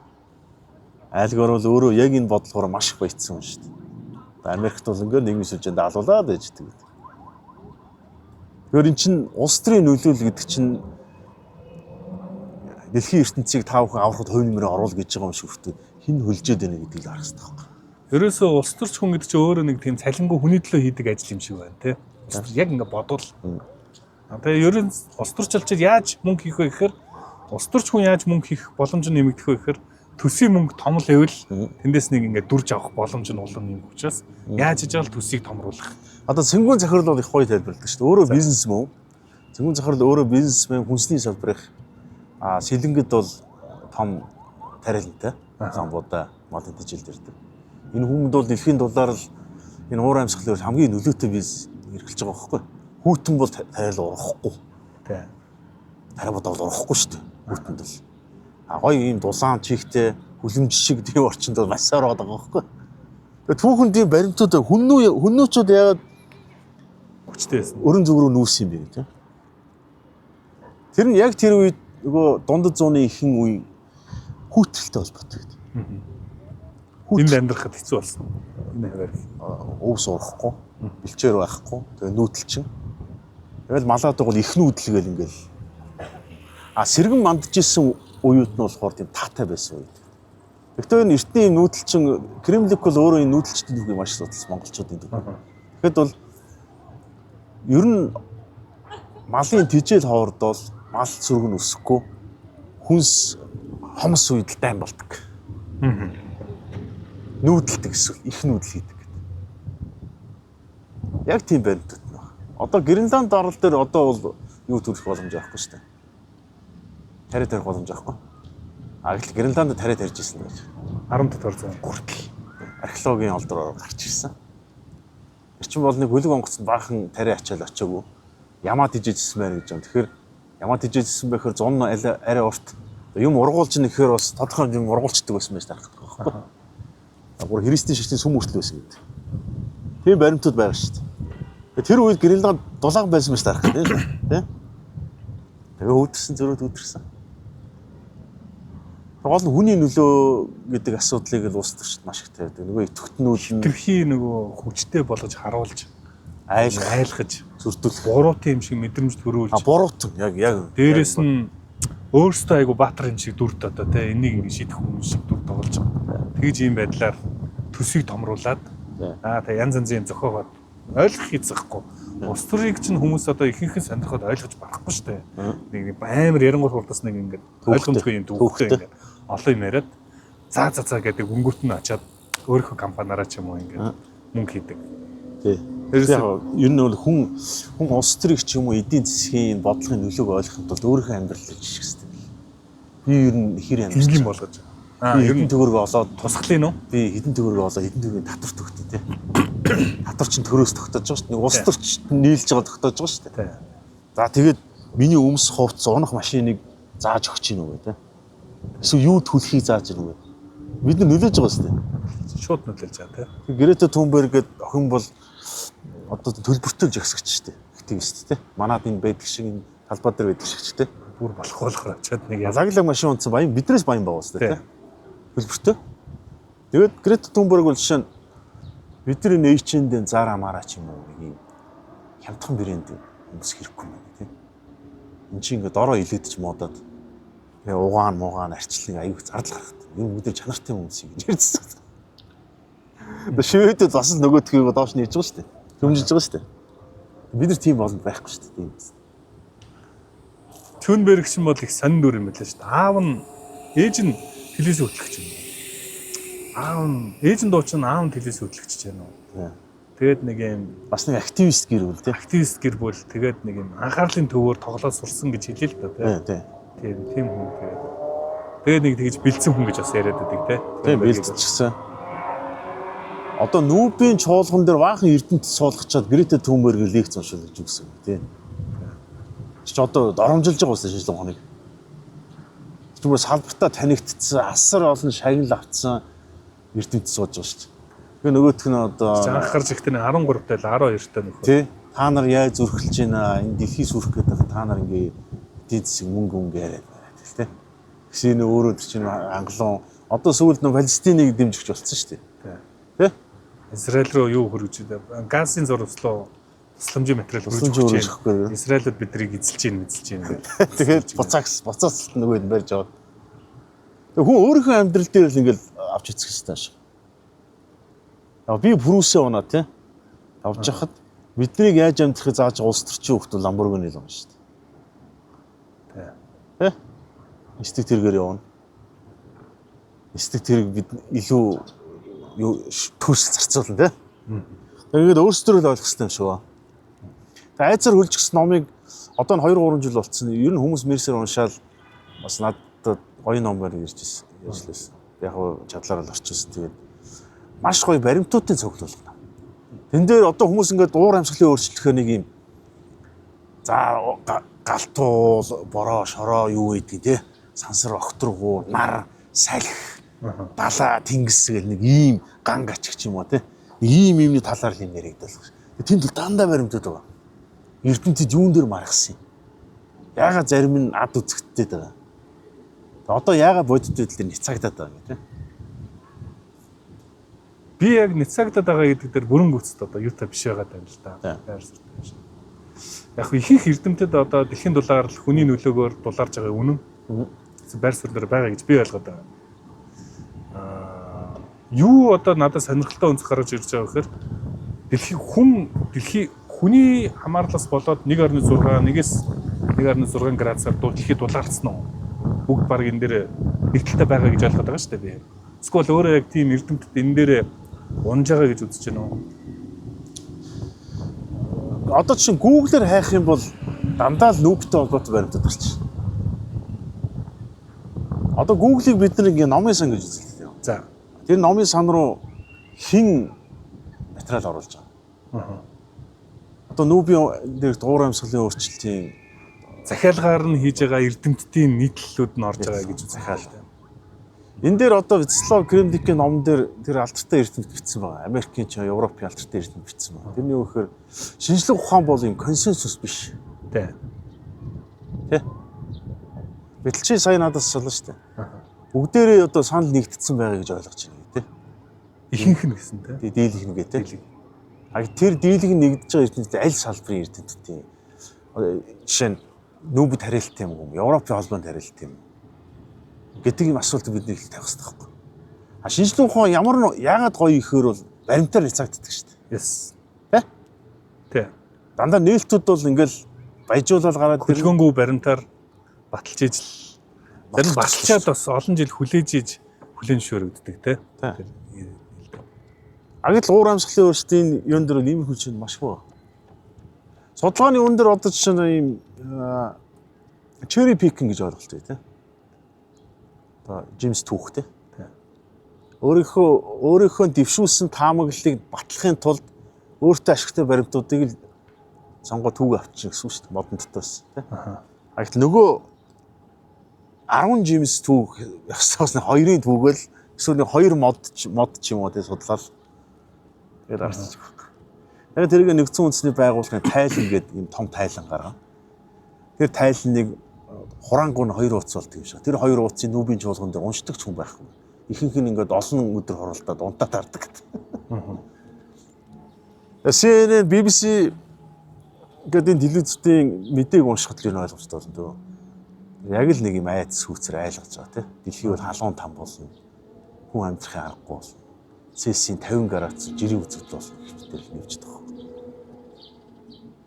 Айлгор бол өөрөө яг энэ бодлогоор маш их баяжсан хүн шүү дээ. Америкт бол ингээд нийгмийн сүлжээнд алуулаад байж гэдэг. Тэгэхээр эн чинь улс төрийн нөлөөлөл гэдэг чинь дэлхийн ертөнцийг та бүхэн аврахад хувь нэмрээ оруул гэж байгаа юм шиг хүртэл хэн хөлжөөд байна гэдгийг л харах хэрэгтэй байхгүй. Ерөөсөө улс төрч хүн гэдэг чинь өөрөө нэг тийм цалингүй хүний төлөө хийдэг ажил юм шиг байна тий. Яг ингээ бодвол. Тэгээ ер нь улс төрч яаж мөнгө хийх вэ гэхээр улс төрч хүн яаж мөнгө хийх боломж нь нэмэгдэх вэ гэхээр төсвийн мөнгө том л байвал тэндээс нэг ингээ дүрж авах боломж нь улам нэмэх учраас яаж хийж байгаа л төсвийг томруулах. Одоо цэнгүүн захирал бол их гоё тайлбарладаг шүү дээ. Өөрөө бизнесмен. Цэнгүүн захирал өөрөө бизнесмен, хүнсний салбар их сэлэнгэд бол том тариалантай. Замбуудаа малын тэжээлд ирдэг. Энэ хүмүүнд бол дэлхийн дулаар л Энэ уур амьсгалын хамгийн нөлөөтэй бизнес эрхэлж байгаа байхгүй. Хүүтэн бол тариал урахгүй. Тий. Тариа бодоо бол урахгүй шүү дээ. Хүүтэнд бол. А гоё ийм дулаан чихтэй хүлэмж шиг тийм орчинд бол маш сайн ороод байгаа байхгүй. Тэгээ түүхэн тийм баримтууд хүннүүчүүд яагаад Хүчтэй байсан. өрөн зүг рүү нүүсэн юм бэ гэж. Тэр нь яг тэр үед нөгөө дундад зууны ихэнх үе хүүтэлтэй холбоотой гэдэг. Энд амьдрахад хэцүү болсон. Энэ хаваар. Өвс урахгүй, бэлчээр байхгүй, тэгээ нүүдэлчин. Тэгэл малаад бол их нүүдэл гэл ингээл. А сэргэн мандж исэн уюуд нь болохоор тийм таатай байсан үед. Тэгтээ энэ эртний юм нүүдэлчин Кремлик бол өөрөө энэ нүүдэлчдийн түүхийг маш судалсан монголчуудын түүх. Тэгэхэд бол ер нь малын тижэл хоордол мал сүрэг нь өсөхгүй хүнс хомс үед л дайн болдог. Нүүдэлдэг эсвэл их нүүдэл хийдэг гэдэг. Яг тийм баримтууд нь байна. Одоо Гренланд орол дээр одоо бол юу төрөх боломж байхгүй шүү дээ. Тариа тарих боломж байхгүй. А гэтэл Гренландд тариа тарьж ирсэн гэж. 17 дугаар зуун хүртэл. Археологийн олдроор гарч ирсэн. Тэр чинь бол нэг хөлөг онгоцонд баахан тариа ачаал очоогүй. Ямаа тижээжсэн байна гэж юм. Тэгэхээр ямаа тижээжсэн байхаар зун нь арай урт. Юм ургуулж нэхээр бас тодорхой юм ургуулчдаг байсан байж тарах гэдэг байхгүй. Бүр христийн шашны сүм хүртэл байсан гэдэг. Тийм баримтууд байгаа шүү дээ. Тэр үед Гренланд дулаан байсан байж тарах гэдэг тийм. Тэгээ үүдэрсэн зөрөөд үүдэрсэн. Гол нь хүний нөлөө гэдэг асуудлыг л улс төрчид маш их тавьдаг. Нөгөө идэвхтнүүд нь Тэрхий нөгөө хүчтэй болгож харуулж айлгах, айлгаж зүрдүүлэх. буруутын юм шиг мэдрэмж төрүүлж А буруутан яг яг дээрэс нь өөрөөсөө айгу баатар юм шиг дүрд одоо тий энийг ингэ шийдэх хүн шиг дүр тоглож байгаа. Тэгж ийм байдлаар төсвийг томруулад аа тий янз янзын юм зохиогоод ойлгох хийцэхгүй. Улс төрийг чинь хүмүүс одоо ихэнх нь сонирхоод ойлгож барахгүй шүү дээ. Нэг амар ярангуй хурдас нэг ингэ ойлгомжгүй юм түүхтэй ингэ олон юм яриад за за за гэдэг өнгөрт нь очиад өөрийнхөө компаниараа ч юм уу ингэ мөнгө хийдэг. Тий. Тэрээс- Яг ер нь бол хүн улс төрийг ч юм уу эдийн засгийн бодлогын нөлөөг ойлгохын тулд өөрийнхөө амьдралыг жишг хэрэгтэй. Би ер нь хэр амьдарч Энгийн болгож. Аа Би ер хэдэн нь төгрөг олоод тусгалын уу? би хэдэн төгрөг олоод хэдэн төгрөгийн татвар төгтөй тий. Татвар чинь төрөөс тогтоож байгаа шүү дээ. Нэг улс төрч нийлж байгаа тогтоож байгаа шүү дээ. Тий. За тэгээд миний өмс хувцас унах машиныг зааж өгч гин үү те. Эсвэл юу төлөхийг зааж гин үү. Бид нар нөлөөж байгаа шүү дээ. Шууд нөлөөлж байгаа тий. Грета Тунберг гэдэг охин бол одоо төлбөртэй жагсагч шүү дээ. Активист те. Манад энэ байдаг шиг энэ талбай дээр байдаг шиг ч те. Бүр болохгүй болохоор очиад нэг ял Лаглаг машин унтсан баян биднээс баян байгаа шүү дээ Тий. те. Төлбөртэй. Тэгээд Грета Тунберг бол жишээ нь бид нар энэ H&M Zara Mara ч юм уу нэг юм хямдхан брэнд өмсөх хэрэггүй юм байна те. Энд чинь ингээ дороо илэгдэж модод тэгээ угаан мугаан арчлан аюух зардал гаргадаг. Юм бүгд чанартай юм өмсөе гэж ярьсан. Тэгээ шивэдэд бас л нөгөөдхийг доош нээж байгаа шүү дээ. Төмжиж байгаа шүү дээ. Бид нар тийм боломж байхгүй шүү дээ. Тийм. Тюнберг шин бол их сонин дүр юм байлаа шүү дээ. Аав нь ээж нь телевиз хөтлөгч юм. Аав нь ээж нь дуучин аав нь телевиз хөтлөгч ч юм уу. Тий. Тэгээд нэг юм Бас нэг активист гэр бүл тий. активист гэр бүл тэгээд нэг юм анхаарлын төвөөр тоглоод сурсан гэж хэлээ л да тий. Тий, тий. Тийм тийм хүн тэгээд тэгээд нэг тэгж бэлдсэн хүн гэж бас яриад байдаг тий. Тийм бэлтчихсэн. Одоо нүүбийн чуулган дээр баахан эрдэмт суулгачаад Грета Тунберг лекц уншуулж өгсөн тий. Чи ч одоо доромжилж байгаа байсан шинжлэх ухааныг. Тэгмээр салбартаа танигдсан, асар олон шагнал авцсан эрдэмт сууж байгаа шүү дээ. Тэгээ нөгөөх нь одоо Анх гарч ирэхдээ 13 тай л 12 тай нөхөр. тий та нар яаж зүрхэлж байна энэ дэлхий сүрэх гэдэг та нар ингээ эдийн засаг мөнгө мөнгө яриад байна гэл тий. Тэгсэн энэ өөрөө тэр чинь англон одоо сүүлд нөө Палестиныг дэмжигч болсон шүү дээ. Тий. Тий? Израиль руу юу хөргөж байна? Газын зурваслуу тусламжийн материал хөргөж Тусламжийн өгч хөргөхгүй. байна. Израилууд биднийг эзэлж гин эзэлж гин гэх. Тэгээд буцаас нөгөөд нь барьж аваад. Тэгээ хүн өөрийнхөө амьдрал дээр л ингээл авч үзэх хэрэгтэй шиг. Яг би пүрүсээ унаа тий. Авч яхад биднийг яаж амьдрахыг зааж байгаа улс төрчийн хүүхдүүд Ламборгини л юм шүү дээ. Тий. Тэ? Эстэг тэргээр явна. Эстэг тэрэг бид илүү юу төрс зарцуулна тий. Тэгээд өөрсдөө л ойлгох хэрэгтэй юм шиг байна. Тэгээд айцар хөлжгс номыг одоо нь 2 3 жил болцсон. Ер нь хүмүүс мерсээр уншаал бас надад гоё ном байна гэж ирж ярьжлээсэн. Яг гоо чадлаараа л орчихсон. Тэгээд маш гоё баримтуудын цуглуулга. Тэн дээр одоо хүмүүс ингээд уур амьсгалын өөрчлөлтөөр нэг юм за галтуул, бороо, шороо юу гэдгийг те сансар огторгуу, нар, салхи, далаа, тэнгис гэл нэг ийм ганг ачиг ч юм уу те. Нэг ийм юмны талаар л юм яригдал. Тэнд л дандаа баримтууд байгаа. Эрдэмтэд юун дээр маргасан юм. Яагаад зарим нь ад үзэгдээд байгаа. Одоо яагаад бодит байдал дээр няцаагдаад байгаа юм те. Би яг няцаагдаад байгаа гэдэг дээр бүрэн гүйцэд одоо юутай биш байгаа юм л да. Тийм. Байр суурьтай биш. Яг хөө ихэнх эрдэмтэд одоо дэлхийн дулаар л хүний нөлөөгөөр дулаарж байгаа үнэн. Байр суурь дээр байгаа гэж би ойлгоод байгаа. Юу одоо надад сонирхолтой өнцөг гаргаж ирж байгаа гэхээр дэлхийн хүн дэлхий хүний хамаарлаас болоод 1.6 нэгээс 1.6 градусаар дэлхий дулаалцсан уу? Бүгд баг энэ дээр нэг талтай байгаа гэж ойлгоод байгаа шүү дээ би. Эсвэл өөрөө яг тийм эрдэмтэд энэ дээр унж байгаа гэж үзэж байна уу? Одоо чинь Google-ээр хайх юм бол дандаа л нүүбтэй холбоотой баримтууд гарч байна. Одоо Google-ийг бид нар ингээ номын сан гэж үзэлтэй. За. Тэр номын сан руу хэн материал оруулж байгаа. Аа. Одоо нүүбийн дээр уур амьсгалын өөрчлөлтийн Захиалгаар нь хийж байгаа эрдэмтдийн нийтлэлүүд нь орж байгаа гэж үзэх захиал. Энэ дээр одоо Вячеслав Кремликийн номон дээр тэр алдартай эрдэмт бичсэн байгаа. Америкийн ч Европын алдартай эрдэмт бичсэн байгаа. Тэрний юу гэхээр шинжлэх ухаан бол юм консенсус биш. Тэ. Тэ? Гэтэл чи сая надаас асуулаа шүү дээ. Бүгдээрээ одоо санал нэгдсэн байгаа гэж ойлгож байна тий. Ихэнх нь гэсэн тэ. Тэ дийлэх нэгэ тий. Дийлэх. А тэр дийлэх нь нэгдэж байгаа эрдэмтэд аль салбарын эрдэмтдийн жишээ нь нүүбэд хариалт юм уу? Европын холбоонд хариалт юм уу? Гэдэг юм асуултыг бид нэг л тавих хэрэгтэй байхгүй. А шинжлэх ухаан ямар нь яагаад гоё ихээр бол баримтаар няцаагддаг шүү дээ. Yes. Тэ? Тэ. Дандаа нээлтүүд бол ингээл баяжуулаад гараад ирнэ. Хөдөлгөөнгүү баримтаар баталж ижил зарим баталчаад бас олон жил хүлээж иж хүлээн зөвшөөрөгддөг тэ. Тэ. Тэр А гэтэл уур амьсгалын өөрчлөлтийн юун дээр нийгмийн хүчин маш бага. Судалгааны үн дээр одоо жишээ нь ийм cherry picking гэж ойлголт бай тээ. Одоо Джеймс түүх тээ. Тий. Өөрийнхөө дэвшүүлсэн таамаглалыг батлахын тулд өөртөө ашигтай баримтуудыг л сонгоо түүг авчих гэсэн үг шүү дээ. Модон дотоос тээ. Аха. А гэтэл нөгөө 10 Джеймс түүх ёсоос нь хоёрын түүгээл эсвэл нэг хоёр мод ч юм уу тий судлаад тэгээд арчиж байгаа. Тэгээд тэрийг нэгдсэн үндэсний байгууллагын тайлан гэдэг ийм том тайлан гаргана. Тэр тайлныг хураангуй нь хоёр ууц болдог юм шиг. Тэр хоёр ууцын нүүбийн чуулган дээр уншдаг ч хүн байхгүй. Ихэнх нь ингээд олон өдөр хуралдаад унтаа тардаг гэдэг. CNN, BBC гэдэг энэ телевизүүдийн мэдээг уншихад л энэ ойлгомжтой болно дөө. Яг л нэг юм айц сүүцэр айлгаж байгаа тий. Дэлхий бол халуун там болно. Хүн амьдрахын аргагүй болно. Цельсийн 50 градус жирийн үзэгдэл болно гэх мэтэр л нэвчдэг байгаа.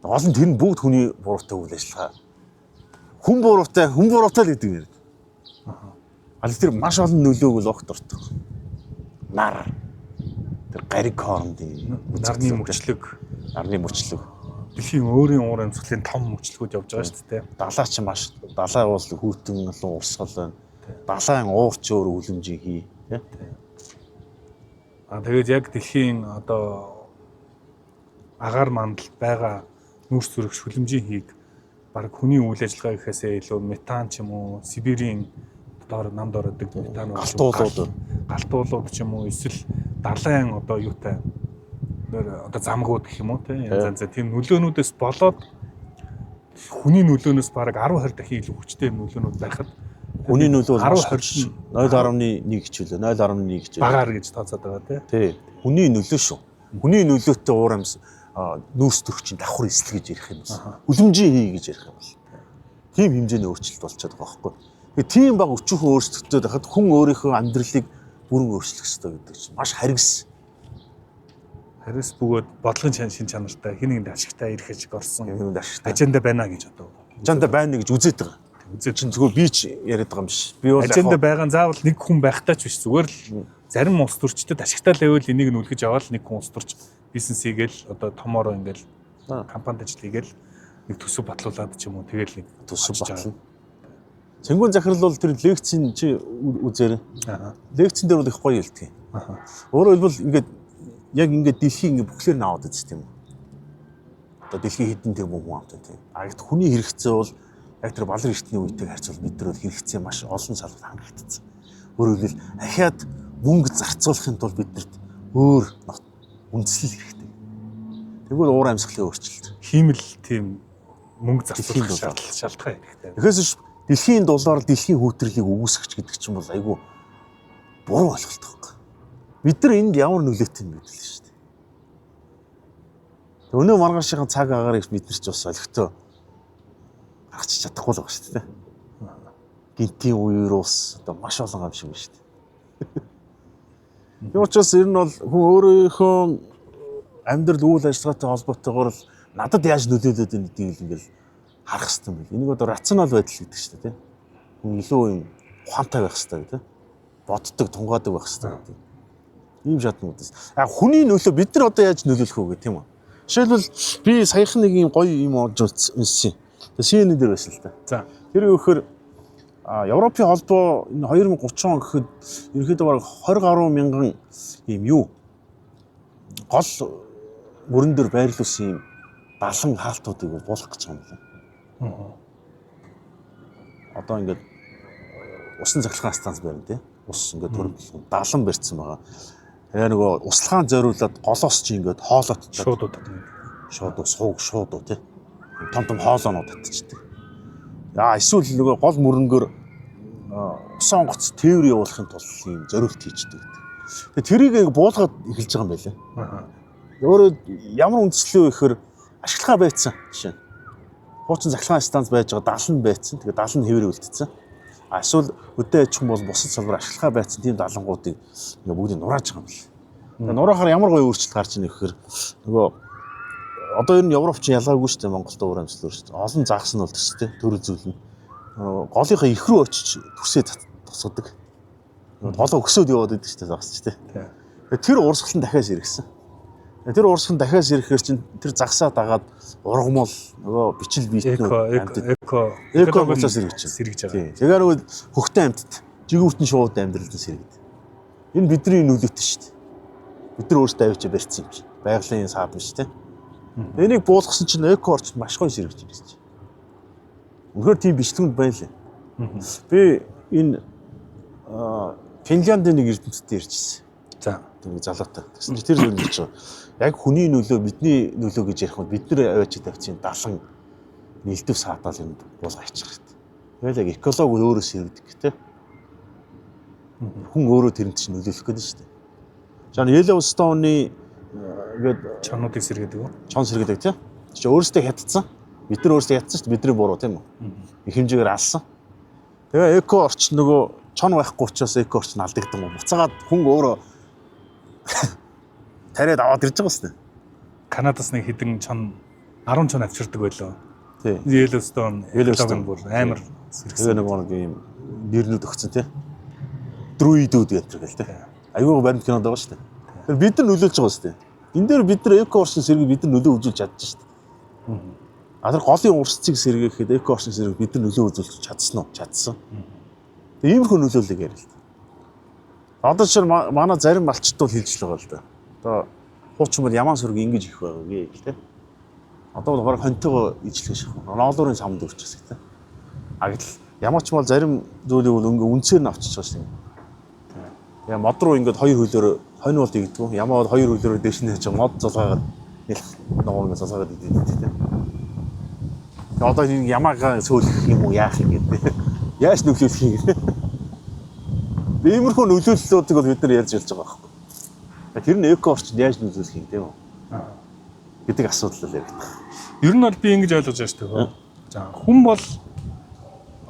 Гол нь тэр нь бүгд хүний буруутай үйл ажиллагаа. Хүн буруутай, хүн буруутай л гэдэг юм яриад. А тэр маш олон нөлөөг л огт ордог. Нар тэр гариг хоорондын Нарны мөчлөг, нарны мөчлөг. дэлхийн өөрийн уур амьсгалын том мөчлөгүүд явж байгаа шүү дээ. Далаа ч маш далай бол хүүтэн олон урсгал байна. Далайн уур ч өөр үлэмжийн хий тий. А тэгээд яг дэлхийн одоо агаар мандалд байгаа нүүрс зүрх шүлэмжийн хийг баг хүний үйл ажиллагаа гэхээсээ илүү метан ч юм уу Сибирийн доор намд ордог метан уу, Галтуулууд. галтуулууд ч юм уу эсвэл далайн одоо юутай нөр одоо замгууд гэх юм уу тийм янз янз тийм нөлөөнүүдээс болоод хүний нөлөөнөөс бараг 10 20 дахин илүү хүчтэй юм нөлөөнүүд байхад Хүний нөлөө бол 10 маш хүч. 0.1 хичээлээ 0.1 хичээлээ. багаар гэж тооцоод байгаа тийм. Тий. Хүний нөлөө шүү. Хүний нөлөөтэй уур амьс нүүрс төрх чинь давхар эсэл гэж ярих юм байна. Үлэмжийн хий гэж ярих юм бол. Тийм хэмжээний өөрчлөлт болчиход байгаа байхгүй. Тэгээ тийм баг өчүүхэн өөрчлөлттэй байхад хүн өөрийнхөө амьдралыг бүрэн өөрчлөх ёстой гэдэг чинь маш харгас. Хариус бөгөөд бодлогын чан шин чанартай хин нэгэнд ашигтай ирэх ашиг орсон Юм ашигтай. аженда байна гэж одоо Аженда байна гэж үзээд байгаа. үзээд Чинь зүгээр би ч яриад байгаа юм биш. Би бол яг аженда байгаа нь заавал нэг хүн байхтай ч биш зүгээр л зарим улс төрчдөд ашигтай л байвал энийг нь үлгэж аваад нэг хүн улс төрч бизнес хийгээл одоо томороо ингээл компанид ажил хийгээл нэг төсөв батлуулад ч юм уу тэгэл нэг төсөв очиж байгаа. батлна. Цэнгүүн захирал бол тэр лекцийн чи үзээрэй. Аа. Лекцэн дээр бол их гоё хэлдэг. Аха. Өөрөөр хэлбэл ингээд Яг ингээд дэлхийг ингээд бүхлээр нь аваад үзэх тийм үү. Одоо дэлхийн хэдэн тэрбум хүн амтай тийм. А гэт хүний хэрэгцээ бол яг тэр балар эртний үетэй харьцуул бид нар бол хэрэгцээ маш олон салбарт хангагдсан. Өөрөөр хэлбэл ахиад мөнгө зарцуулахын тулд биднэрт өөр үндэслэл хэрэгтэй. Тэгвэл уур амьсгалын өөрчлөлт. Хиймэл тийм мөнгө Дэлхийн зарцуулах доллар. шаардлагатай хэрэгтэй. Тэгэхээс ш дэлхийн доллар дэлхийн хүүтрлийг үүсгэж гэдэг чинь бол айгүй буруу ойлголт байхгүй. Бид нар энд ямар нөлөөтэй юм бэ шүү дээ. Тэг өнөө маргаашийн цаг агаарыг бид нар ч бас олигтой гаргачих чадахгүй л байгаа шүү дээ. Гинтийн үеэр ус одоо маш олон гам шиг байна шүү дээ. Тийм учраас ер нь бол хүн өөрийнхөө амьдрал үйл ажиллагаатай холбоотойгоор л надад яаж нөлөөлөд байна гэдгийг л ингээл харах хэрэгтэй юм байна. Энийг одоо рационал байдал гэдэг шүү дээ, тийм. Хүн илүү юм ухаантай байх хэрэгтэй гэдэг. Боддог, тунгаадаг байх хэрэгтэй гэдэг. Ийм шатнуудаас. А хүний нөлөө бид нар одоо яаж нөлөөлөх вэ гэх тийм үү? Жишээлбэл би саяхан нэг юм гоё юм олж уншсан. Тэгээ CNN дээр байсан л та. За. Тэр юу гэхээр Европын холбоо энэ 2030 он гэхэд ерөнхийдөө бараг 20 гаруй мянган ийм юу гол мөрөн дээр байрлуулсан ийм далан хаалтуудыг буулгах гэж байгаа юм байна. Одоо ингээд усан цахилгаан станц барина тий. Ус ингээд төрөмтлөн далан барьсан байгаа. Тэгээ нөгөө услахаан зориулаад голоос чи ингээд хоолооттой Шууд удаад. шууд уу сууг шууд уу тий. Том том хоолоонууд татчихдаг. Аа эсвэл нөгөө гол мөрөнгөөр усан онгоц тээвэр явуулахын тулд ийм зориулт хийждэг гэдэг. Тэгээ тэрийг яг буулгаад эхэлж байгаа юм байлаа. Өөрөө ямар үндслээ вэ гэхээр ашиглахаа байцсан жишээ нь. Хуучин цахилгаан станц байж байгаа далан байцсан. Тэгээ далан хэвээр үлдсэн. А эсвэл хөдөө аж ахуйн бол бусад салбар ашиглахаа байцсан тийм далангуудыг ингээ бүгдийг нурааж байгаа юм байна. Тэгээ нураахаар ямар гоё өөрчлөлт гарч ийнэ гэхээр нөгөө одоо ер нь Европ чинь ялгаагүй шүү дээ Монголд уур амьсгал шүү дээ. Олон загас нь бол төстэй төрөл зүйл нь. Голынхаа их рүү очиж төсөө тусгадаг. Голоо өксөөд яваад идэг шүү дээ загас ч тий. Тэр урсгал нь дахиад сэргсэн. Тэр урсгал нь дахиад сэрэхээр чинь тэр загсаа дагаад ургамал нөгөө бичил биетнүүд Эко эко эко буцаа сэргэж байна. Сэргэж байгаа. Тэгээ нөгөө хөхтөн амьтад жигүүртэн шууд амьдралд нь сэргэдэг. Энэ бидний нөлөөтэй шүү дээ. Бид нар өөрсдөө авчиж барьсан юм чинь. Байгалийн саад биш тий. Энийг буулгасан чинь эко орчинд маш гоё сэргэж ирсэн чинь. Үнэхээр тийм бичлэгүүд байна лээ. Би энэ Финляндийн нэг эрдэмтдээ ирчихсэн. За. Тэр нэг залуутай. Тэгсэн чинь тэр зүйл гэж байгаа. Яг хүний нөлөө бидний нөлөө гэж ярих юм бид нар аваач тавьчихсан далан нэлдэв саадаал юмд буулга хийчих хэрэгтэй. Тэгэл яг эколог өөрөө сэргэдэг те. Хүн өөрөө тэрэнд чинь нөлөөлөх гэдэг шүү дээ. За Yellowstone-ы ингээд Чонуудыг сэргээдэг үү? чон сэргэдэг тийм. Чи өөрөөсөө хятадсан. Бид нар өөрсдөө хятадсан шүү дээ. Бидний буруу тийм үү? Их хэмжээгээр алсан. Тэгээ эко орчин нөгөө чон байхгүй учраас эко орчин алдагдсан гоо. Буцаагаад хүн өөрөө тариад аваад ирж байгаа шүү дээ. Канадаас нэг хэдэн чон 10 чон авчирдаг байлоо. Тий. Yellowstone, Yellowstone. Yellowstone бүр амар Тэгээ сэргсэн. нөгөө нэг юм нэрнүүд өгсөн тий. Друидүүд гэдэг гэл тий. Айгүй баримт кинод байгаа шүү дээ. Тэр бид нар нөлөөлж байгаа шүү дээ. Энэ дээр бид нар эко орчин сэргийг бид нар нөлөө үзүүлж чадчих шүү дээ. А тэр голын урсцыг сэргээхэд эко орчин сэргийг бид нар нөлөө үзүүлж чадсан уу? Чадсан. Тэгээ иймэрхүү нөлөөллийг яриа л да. Одоо жишээ нь манай зарим малчид бол хэлж л байгаа л да. Одоо хуучин бол ямаан сүрэг ингэж их байгаагүй гэл тий. Одоо бол бараг хонтойгоо ижлэх шиг. Ноолуурын самд өрчихсөн тий. А гэтэл ямар ч бол зарим зүйлийг бол ингээ үнцээр нь авчиж байгаа шүү дээ. Тэгээ мод руу ингээд хоёр хөлөөр хонь бол игдэггүй. Ямаа бол хоёр хөлөөрөө дээш нь хийж мод зулгаагаад нэлх ногоон ингээ зулгаагаад идэв тий. Тэгээ одоо энэ ямаагаа сөөлөх юм уу яах юм гэдэг. Яаж нөлөөлөх юм гэдэг. Иймэрхүү нөлөөллүүдийг бол бид нар ярьж ялж байгаа байхгүй. Тэр нь эко орчинд яаж нөлөөлөх юм тийм үү гэдэг асуудал л яригдах. Ер нь бол би ингэж ойлгож байгаа шүү дээ. За хүн бол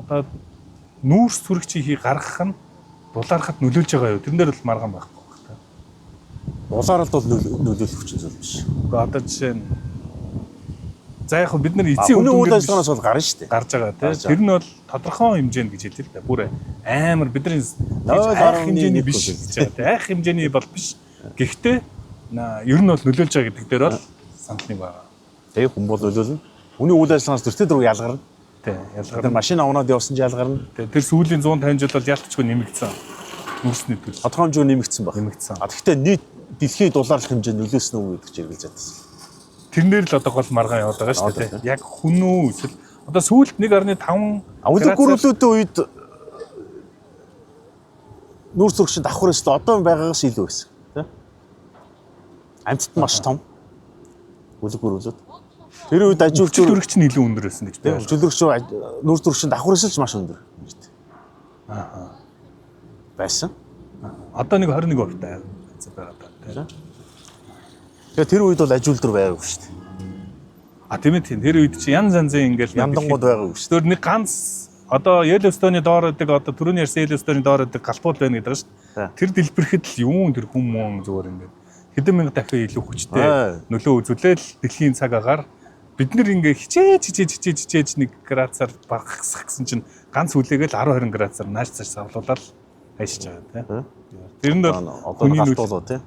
одоо нүүрс сүрэгчийг хий гаргах нь дулаархад нөлөөлж байгаа юу? Тэрэн дээр бол маргаан байхгүй байх та. Дулааралд бол нөлөөлөх хүчин зүйл биш. Гэхдээ одоо жишээ нь за яг хөө бид нар эцсийн Хүний үйл үр дүнгээр ажиллагаанаас бол гарна шүү дээ. гарч байгаа Гарч тийм. Тэр нь бол тодорхой хэмжээнд гэж хэлээ л да. Бүр амар бидний 0.1 хэмжээний биш гэж байгаа тийм. Айх хэмжээний бол биш. Гэхдээ ер нь бол нөлөөлж байгаа гэдэг дээр бол санал нэг байгаа. Тэгээ хүн бол нөлөөлнө. Хүний үйл ажиллагаанаас тэртээ дөрөв ялгарна. Тийм. Тэр Ялгарна. машин авнаад явсан ч ялгарна. Тийм. Тэр сүүлийн 150 жил бол ялтчгүй нэмэгдсэн. Нүүрсний төлөл Тодорхой хэмжээгээр нэмэгдсэн баг. нэмэгдсэн. А тэгвэл нийт дэлхийг дулаалах хэмжээнд нөлөөсөн үү гэдэг чинь эргэлзээд байсан. Тэрнээр л одоо гол маргаан яваад байгаа шүү дээ. Яг хүн үү эсвэл одоо сүүлд 1.5 Үлэг гүрүүлүүдийн үед нүүрс төрөгчийн давхар өсөл одоо байгаагаас илүү байсан. Тэ? Амьтад маш том. Үлэг гүрүүлүүд. Тэр үед ажиулж төрөгч нь илүү өндөр байсан гэж би. Жилөрөгч нүүрс төрөгчийн давхар өсөлж маш өндөр. Аа. Байсан. Одоо нэг 21% таа байгаа даа. Тэгээ тэр үед бол ажиулдвар байгаагүй шүү дээ. А тийм ээ тийм. Тэр үед чи янз янзын ингээл Яндангууд байгаагүй шүү дээ. Тэр нэг ганц одоо Yellowstone-ы доор байдаг одоо түрүүний ярьсан Yellowstone-ы доор байдаг галбууд байна гэдэг шүү дээ. Тэр дэлбэрэхэд л юун тэр хүм мөн зүгээр ингээд хэдэн мянга дахин илүү хүчтэй нөлөө үзүүлээл дэлхийн цаг агаар бид нэр ингээ хичээж хичээж хичээж хичээж нэг градусаар багасгах гэсэн чинь ганц үлээгээл 10 20 градусаар нааш цааш савлуулаад хайшиж байгаа тийм. Тэр нь бол одоо галбуулуу тийм.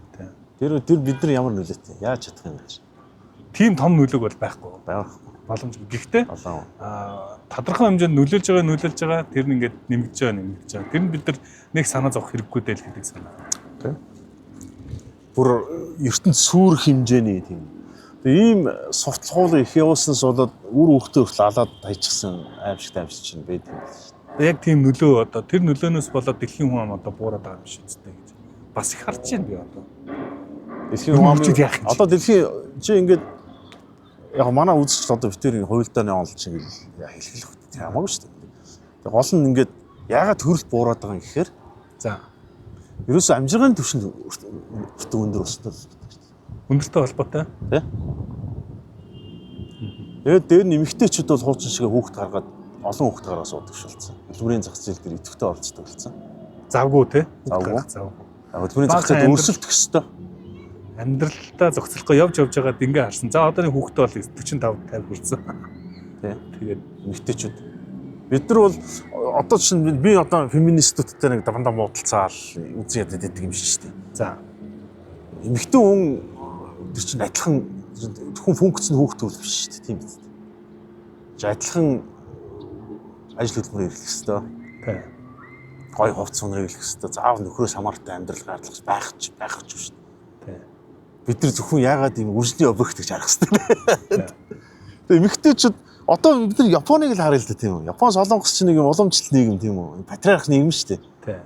Тэр тэр бид нар ямар нөлөөтэй яаж чадах юм бэ? Тийм том нөлөөг бол байхгүй. Байхгүй. Боломжгүй. Гэхдээ тодорхой хэмжээнд нөлөөлж байгаа, тэр нь ингээд нэмэгдэж байгаа. Тэр нь бид нар нэг санаа зовох хэрэггүй дээ л гэдэг санаа. Тийм. Бүр ертөнд сүр хэмжээний тийм. Тэгээ ийм сурталхуул их явуулснаас болоод үр хөвгтөө хүртэл алаад хайчихсан аимшигтай аимшиг чинь байдаг юм байна шүү дээ. Яг тийм нөлөө одоо тэр нөлөөнөөс болоод дэлхийн хүн ам одоо буураад байгаа юм шиг үстэй гэж бас их харж байна би одоо. Дэлхийн хүн ам одоо дэлхийн чи ингээд яг манай үзэгч одоо битэрийн хуйлдааны онол чинь ингээл хэлхэлэх хөт хамаагүй шүү дээ. Тэгээ гол нь ингээд яагаад төрөлт буураад байгаа юм гэхээр за ерөөсөө амжиргааны түвшинд өртөг өндөр болсон л гэдэг шүү дээ. Өндөртэй холбоотой. Тэ? Тэгээд дээр нь эмэгтэйчүүд бол хуучин шиг хүүхэд гаргаад олон хүүхэд гаргаа суудаг шулцсан. Хөдөлмөрийн зах зээл дээр идэвхтэй оролцдог болсон. Завгүй те? Завгүй. Завгүй. Хөдөлмөрийн зах зээлд өрсөлдөх ёстой. Амьдралтаа зохицолгүй явж байгаад ингээ харсан. За одоо нэг хүүхдээ бол 45 50 хүрсэн. Тэ. Тэгээд эмэгтэйчүүд бид нар бол одоо чинь би одоо феминистүүдтэй нэг дандаа муудалцаал үзэн ядаад идэг юм шиг шүү дээ. За. Эмэгтэй хүн тэр чинь адилхан зөвхөн функц нь хүүхд төрөл биш шүү дээ, тийм биз дээ. Чи адилхан ажил хөдөлмөр эрхлэх ёстой. Тий. Гой хувцас үнэр эрхлэх ёстой. Заавал нөхрөөс хамаартай амьдрал гаргалах байх ч биш. Тий. Бид нар зөвхөн яагаад ийм үржлийн объект гэж харах ёстой. Тэгээ эмэгтэйчүүд одоо бид нар Японыг л харъя л да, тийм үү? Япон солонгос чинь нэг юм уламжлалт нийгэм тийм үү? Патриарх нийгэм шүү дээ. Тий.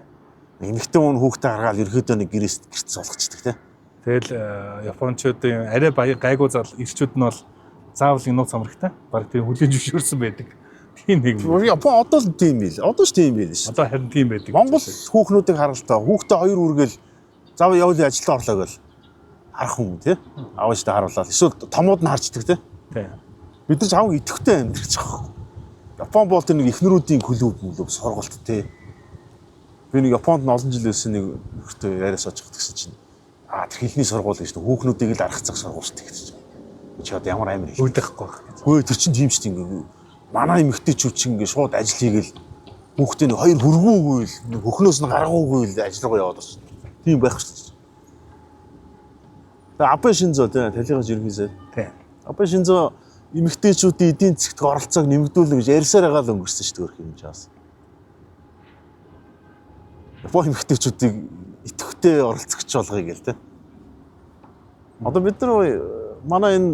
Эмэгтэй хүн хүүхдээ гаргаад ерөөдөө нэг гэрээс гэрт суулгачихдаг тийм. Тэгэл японочдын арай баян гайгүй зал ирчүүд нь бол заавал энэ нууц амрагтай. Бараг тийм хүлээж зөвшөөрсөн байдаг. Тийм нэг. Япон одоо л тийм байл. Одоо ч тийм байл шүү. Одоо харин тийм байдаг. Монгол хүүхнүүдийг харалтаа хүүхдээ хоёр үргээл заавал явуулын ажилдаа орлоо гэл харах юм тий. Аав ээжтэй харуулаад эсвэл томууд нь харчдаг тий. Тий. Бид нар ч хамаг идэвхтэй амьдрах байгаа. Япон бол тэр нэг эхнэрүүдийн клуб мүлөв сургалт тий. Би нэг Японд нь олон жил байсан нэг нөхөртэй яриа сууж байгаа гэсэн чинь тэр хэлний сургууль гэж хүүхнүүдийг л аргах цаг сургууль шүү дээ гэж. Чи одоо ямар амир хэл. Үүдахгүй байх гэж. Хөөе тэр чинь тийм шүү дээ ингээ. Манай эмэгтэйчүүд чинь ингээ шууд ажил хийгээл хүүхдээ нэг хоёр хөргүүгүй л хөхнөөс нь гаргуугүй л ажил руу яваад байна. Тийм байх шүү дээ. Тэгээ Абе Шинзо тий талигаж ерөнхийсээ. Тий. Абе Шинзо эмэгтэйчүүдийн эдийн засгт оролцоог нэмэгдүүлнэ гэж ярьсаар байгаа л өнгөрсөн шүү дээ өрх юм жаас. Япон эмэгтэйчүүдийг идэвхтэй оролцогч болгоё гэл тий. Одоо бид нар манай энэ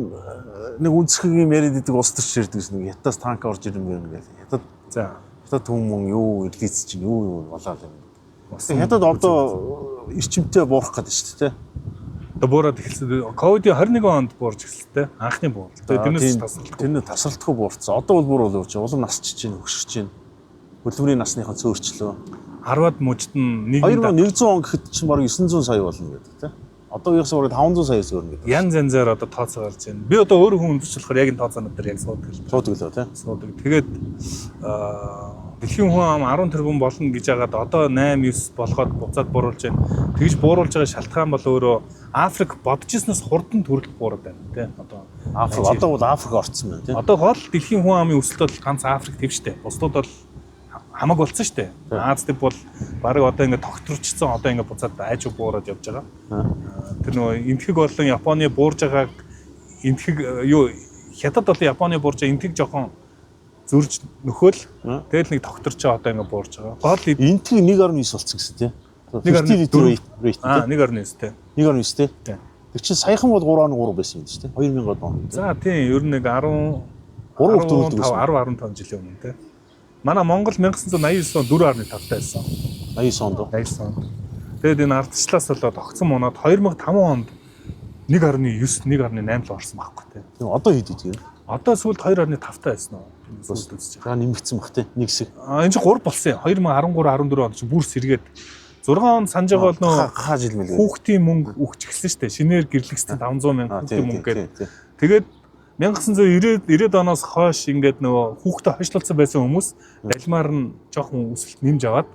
нэг үндэсхэг юм яриад идэг улс төрч ярьдаг гэсэн нэг хятадас танк орж ирэн мөрөн гэл. Хятад за хятад хүмүүс юу ирлийц чинь юу юу болоод юм. Хятад одоо эрчимтэй буурах гэдэг шүү дээ тий. Одоо буураад эхэлсэн. Ковидын 21 онд буурч эхэлсэн те. Анхны бууралт. Тэгээ тэрнээс тасралтгүй. Тэрнээ тасралтгүй буурсан. Одоо бол бүр бол улам насчиж чинь хөшөрч чинь. Хөдөлмөрийн насныхаа цөөрчлөө. 10-аад мужид нь нийгэм 2100 он гэхэд чинь бараг 900 сая болно гэдэг те. Одоо үеэс бараг 500 саяас өрнө гэдэг. Янз янзаар одоо тооцоо гарч байна. Би одоо өөрөө хүн өндөрлөх болохоор яг энэ тооцоонууд дээр яг суудаг л. Суудаг лөө те. Суудаг. Тэгээд дэлхийн хүн ам 10 тэрбум болно гэж хагаад одоо 8 9 болгоод буцаад бууруулж байна. Тэгж бууруулж байгаа шалтгаан бол өөрөө Африк бодож ирснээс хурдан төрөлт буураад байна тий. Одоо Африк одоо бол Африк орцсон байна тий. Одоо гол дэлхийн хүн амын өсөлт бол ганц Африк төв штэ. Бусдууд бол хамаг болсон штэ. Аз төв бол бараг одоо ингээд тогтворчсон одоо ингээд буцаад айжуу буураад явж байгаа. Тэр нөгөө энтхэг болон Японы буурж байгааг энтхэг юу Хятад болон Японы буурж байгаа энтхэг жоохон зөрж нөхөөл тэгэл нэг тогтворчоо одоо ингээд буурж байгаа. Гол энтхэг 1.9 болсон гэсэн тий. 1.4 rate 1.9 тий. 1.9 тий. Тийм. Тэр чинь саяхан бол 3.3 байсан юм шүү дээ. 2000 он. За тийм, ер нь нэг 10 3 их төрүүлдэг байсан. 10 15 жилийн өмнө тий. Манай Монгол 1989 он 4.5 байсан. 89 онд. 89 онд. Тэгээд энэ ардчлаас болоод огцон мунаад 2005 онд 1.9 1.8 л орсон байхгүй тий. Тийм, одоо хэд идэг юм? Одоо сүүлд 2.5 таа байсан уу? Сүүлд үзэж За, нэмэгдсэн бах тий. Нэг хэсэг. байгаа. А энэ чинь 3 болсон юм. 2013 14 онд чинь бүр сэргээд 6 он санаж байгаа бол нөө Ха жил мэлээ. хүүхдийн мөнгө өгч эхэлсэн шүү дээ. Шинээр гэрлэгссэн 500 мянга Аа, хүүхдийн тийм мөнгө тийм гэдэг. тийм. Тэгээд 1990 90-ад оноос хойш ингээд нөгөө хүүхдээ хойшлуулсан байсан хүмүүс далимаар нь жоохон өсөлт нэмж аваад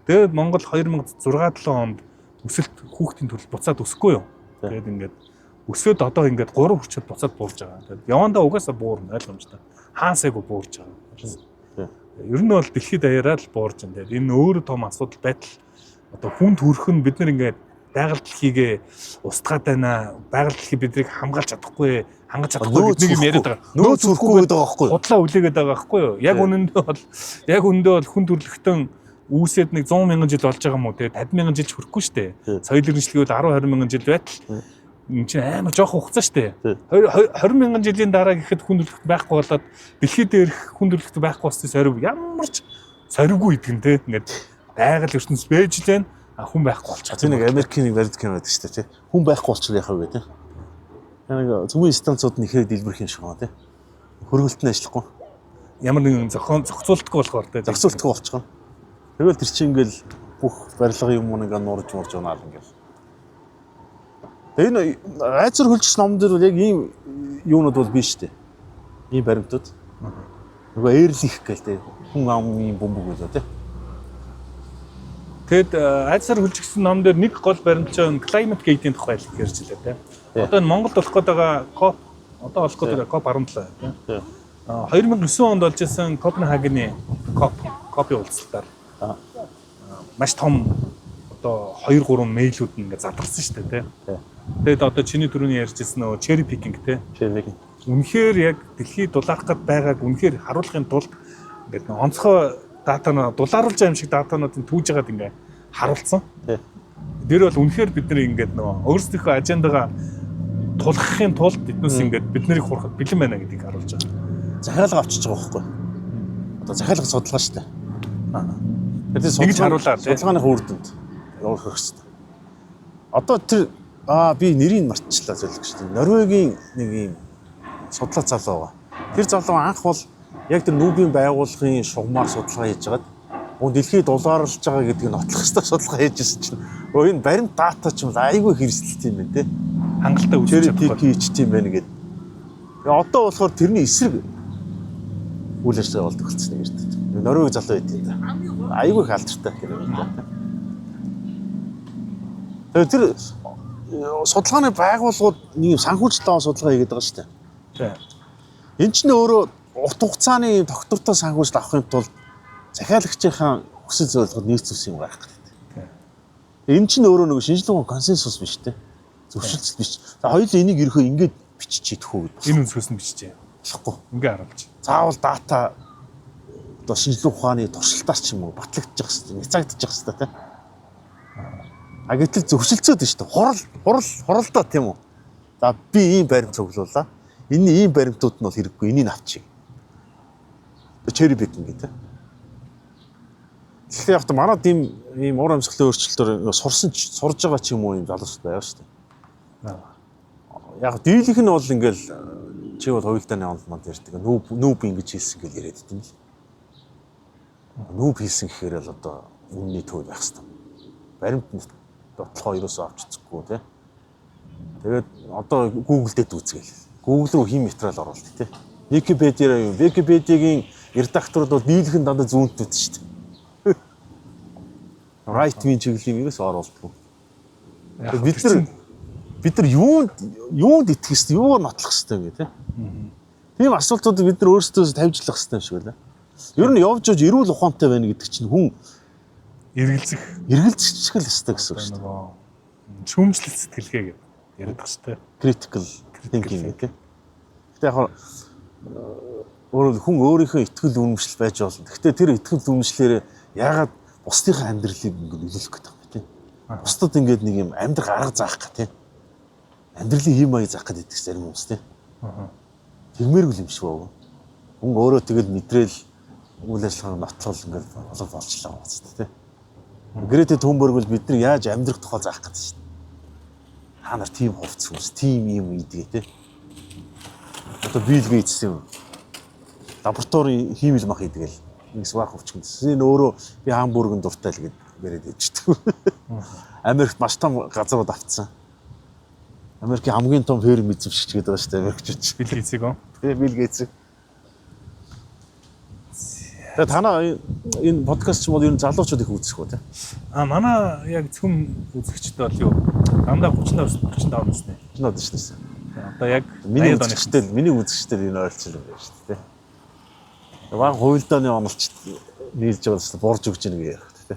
тэгээд Монгол 2006 7 онд өсөлт хүүхдийн төрөл буцаад өсөхгүй юу. Тэгээд ингээд өсөөд одоо ингээд 3 хүрчээд буцаад буурж байгаа. Тэгээд явандаа угаасаа буурна, ойлгомжтой. Хаан сайгүй буурж байгаа. Ер нь бол дэлхийд даяараа л буурж байна. Тэгээд энэ өөрөө том асуудал байтал одоо хүн төрөх нь бид нар ингээд байгаль дэлхийгээ устгаад байна. Байгаль дэлхий биднийг хамгаалж чадахгүй, хангаж чадахгүй гэдэг нэг юм яриад байгаа. Нөөц өрөхгүй гэдэг байгаа байхгүй юу? Худлаа үлээгээд байгаа байхгүй юу? Яг үнэндээ бол яг үнэндээ бол хүн төрөлхтөн үүсээд нэг 100 мянган жил болж байгаа юм уу те 50 мянган жил ч хүрэхгүй шүү дээ. Соёл иргэншилгээ бол 10 20 мянган жил байтал энэ чинь амар жоохон хугацаа шүү дээ. 20 мянган жилийн дараа гэхэд хүн төрөлхтөн байхгүй болоод дэлхий дээрх хүн төрөлхтөн байхгүй болсны сорив ямар ч соривгүй идэгэн те. Ингээд байгаль ертөнц байж лэн хүн байхгүй болчих. Тэр нэг Америкийн нэг баримт кино байдаг шүү дээ тий. Хүн байхгүй болчихвол яхав вэ тий. Нэг цөмийн станцууд нь ихээр дэлбэрэх юм шиг байна тий. Хөргөлт нь ажиллахгүй. Ямар нэгэн зохион зохицуултгүй болохоор тий. Зохицуултгүй болчихно. Тэгэл тэр чинь ингээл бүх барилга юм уу ингээ нурж мурж унаал ингээл. Тэгээ энэ айцар хөлжих номон дээр бол яг ийм юунууд бол биш шүү дээ. Ийм баримтууд. Нөгөө ээрлэх гээл тий. Хүн амын бөмбөг байлаа тий. Тэгэд айцар хөлжигдсэн ном дээр нэг гол баримтчаа нь climate gate-ийн тухай л ярьж илээ тий. Одоо энэ Монголд болох гээд байгаа COP, одоо болох гээд байгаа COP 17 тий. 2009 онд болж исэн Копенхагены COP-ийн уулзалтаар маш том одоо 2 3 мэйлүүд нь ингээд задарсан шүү дээ тий. Тэгээд одоо чиний түрүүний ярьж ирсэн нөгөө cherry picking тий. Cherry picking. Үнэхээр яг дэлхий дулаах гээд байгааг үнэхээр харуулахын тулд ингээд онцгой датанаа дулааруулж байгаа юм шиг датануудыг түүж байгаад ингээд харуулсан. Тэр бол үнэхээр бид нар ингээд нөгөө өөрсдийнхөө ажендагаа тулгахын тулд эднүс ингээд бид нарыг хурахад бэлэн байна гэдгийг харуулж байгаа. Захиалга авчиж байгаа байхгүй. Одоо захиалга судалгаа шүү дээ. Тэр Ингэж харуулаа тий. Судалгааных үр дүнд явуулах хэрэгтэй. Одоо тэр би нэрийг мартчихлаа зөвлөх шүү дээ. Норвегийн нэг ийм судлаач залуу байгаа. Тэр залуу анх бол яг тэр нүүбийн байгууллагын шугамар судалгаа хийж байгаад дэлхий дулаарлаж байгаа гэдгийг нотлох ёстой судалгаа хийж ирсэн чинь өө энэ баримт дата ч юм бол айгүй хэрэгсэлтэй юм байна те. Хангалттай үзэж чадахгүй. Cherry pick юм байна гэдэг. Тэгээ одоо болохоор тэрний эсрэг үйл ажиллагаа болдог болсон юм ярьдаг. Норвег залуу байт юм да. Айгүй их алдартай гэх юм да. Тэгээ тэр судалгааны байгууллагууд нэг юм санхүүжилт аваа судалгаа хийгээд байгаа шүү дээ. Энэ чинь өөрөө урт хугацааны доктортой санхүүжилт авахын тулд захиалагчийнхаа хүсэл зорилгод нийцүүлсэн юм гарах гэдэг. Энэ чинь өөрөө нэг шинжлэх ухааны консенсус биш те. Зөвшөлтсөл биш. За хоёул энийг ерөхөө ингэж бичиж идэх үү гэдэг. Энэ өнцгөөс нь бичжээ. Болохгүй. Ингээ харуулж. Заавал дата одоо шинжлэх ухааны туршилтаас ч юм уу батлагдчих хэвээр, няцаагдчих хэвээр те. А гэтэл зөвшөлтсөд нь шүү дээ. Хурал хурал хуралдаа тийм үү? За би ийм баримт цуглуулаа. Энэ ийм баримтууд нь бол хэрэггүй. Энийг авчиг. Cherry picking гэдэг. Тэгэхээр яг та манад ийм уур амьсгалын өөрчлөлтөөр сурсан сурж байгаа ч юм уу ийм залуусууд байгаа шүү дээ. Яг дийлэх нь бол ингээл чи бол хуйлдааны онол манд ярьдаг. Нүүб ингэж хийсэн гэж яриад идэв юм л. Нүүб хийсэн гэхээр л одоо үнний төв байх хэвээр. Баримт дотлохоо ерөөсөө авч үзэхгүй тий. Тэгээд одоо Google дээр үзгээл. Google руу хим материал оруулалт тий. Wikipedia-аар юм. Wikipedia-гийн редакторууд бол дийлэх нь дандаа зүүнтүүд шүү дээ. Right wing чиглэлийн ерөөсөө оруулдаггүй. Бид нар юунд итгэх хэвээр, юугаар нотлох хэвээр юм бэ тий. Тийм асуултуудыг бид нар өөрсдөөс тавьжлах хэвээр юм шиг байна. Ер нь явж явж эрүүл ухаантай байна гэдэг чинь хүн эргэлзэх эргэлзэх л ёстой гэсэн үг шүү дээ. Шүүмжлэл сэтгэлгээ гэдэг яриад байгаа шүү дээ. Critical thinking гэдэг. Гэтэ яг өөр хүн өөрийнхөө итгэл үнэмшил байж болно. Гэтэ тэр итгэл үнэмшлээрээ яагаад бусдынхаа амьдралыг ингэ нөлөөлөх гэдэг юм бэ тий. Бусдад ингээд нэг юм амьдрах арга заах гэх тийм. Амьдралын хэм маяг заах гэдэг зарим хүмүүс тийм. Тэгмээргүй юм шиг байна. Хүн өөрөө тэгэл мэдрээл үйл ажиллагааг нотлол ингээд болов болчлаа юм байна тийм. Грета Тунберг бол бид нар яаж амьдрах тухай заах гэдэг шин. Та нар тийм хувцс хүмүүс, тийм юм ийдгээ тийм. Одоо Билл Гейтс юм. Лабораторийн хиймэл мах хийдэг л нэг свах өвчгөн. Энэ өөрөө би Хамбургын дуртай л гэд яриад иждэг. Америкт маш том газрууд автсан. Америкийн хамгийн том ферм эзэмшигч гэдэг байгаа шүү дээ Америкчууд. Билл Гейтсийг оо. Тэгээ Билл Гейтс. Тэгээ танаа энэ подкаст ч бол ер нь залуучууд их үзэх үү те. А манай яг цөм үзэгчд бол юу? Дандаа 35 35 насны. 35 шүү дээ. Одоо яг Миний 80 оны үзэгчтэй миний үзэгчтэй энэ ойлцол юм байна шүү дээ. Баг хуйлдааны онолч нийлж байгаа л борж өгч яаг ярих те.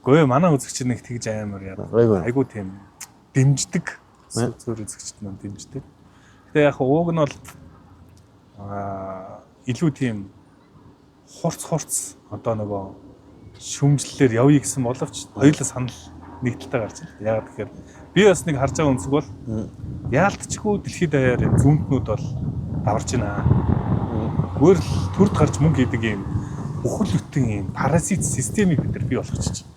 Гүй манай үзэгч нэг тэгж амар яа. Айгүй. Айгуу тийм дэмждэг. Зүр үзэгчд маань дэмждэг. Гэтэ яг ууг нь бол илүү тийм хурц одоо нөгөө шүмжлэлээр явъя гэсэн боловч хоёулаа санал нэг талтай гарч ирсэн. Яагаад гэхээр би бас нэг харж байгаа өнцөг бол яалтчгүй дэлхийд даяар юм зүүнтнүүд бол даварж байна. Өөр л төрд гарч мөнгө хийдэг юм бүхэл бүтэн юм паразит системийг бид нар бий болгочих.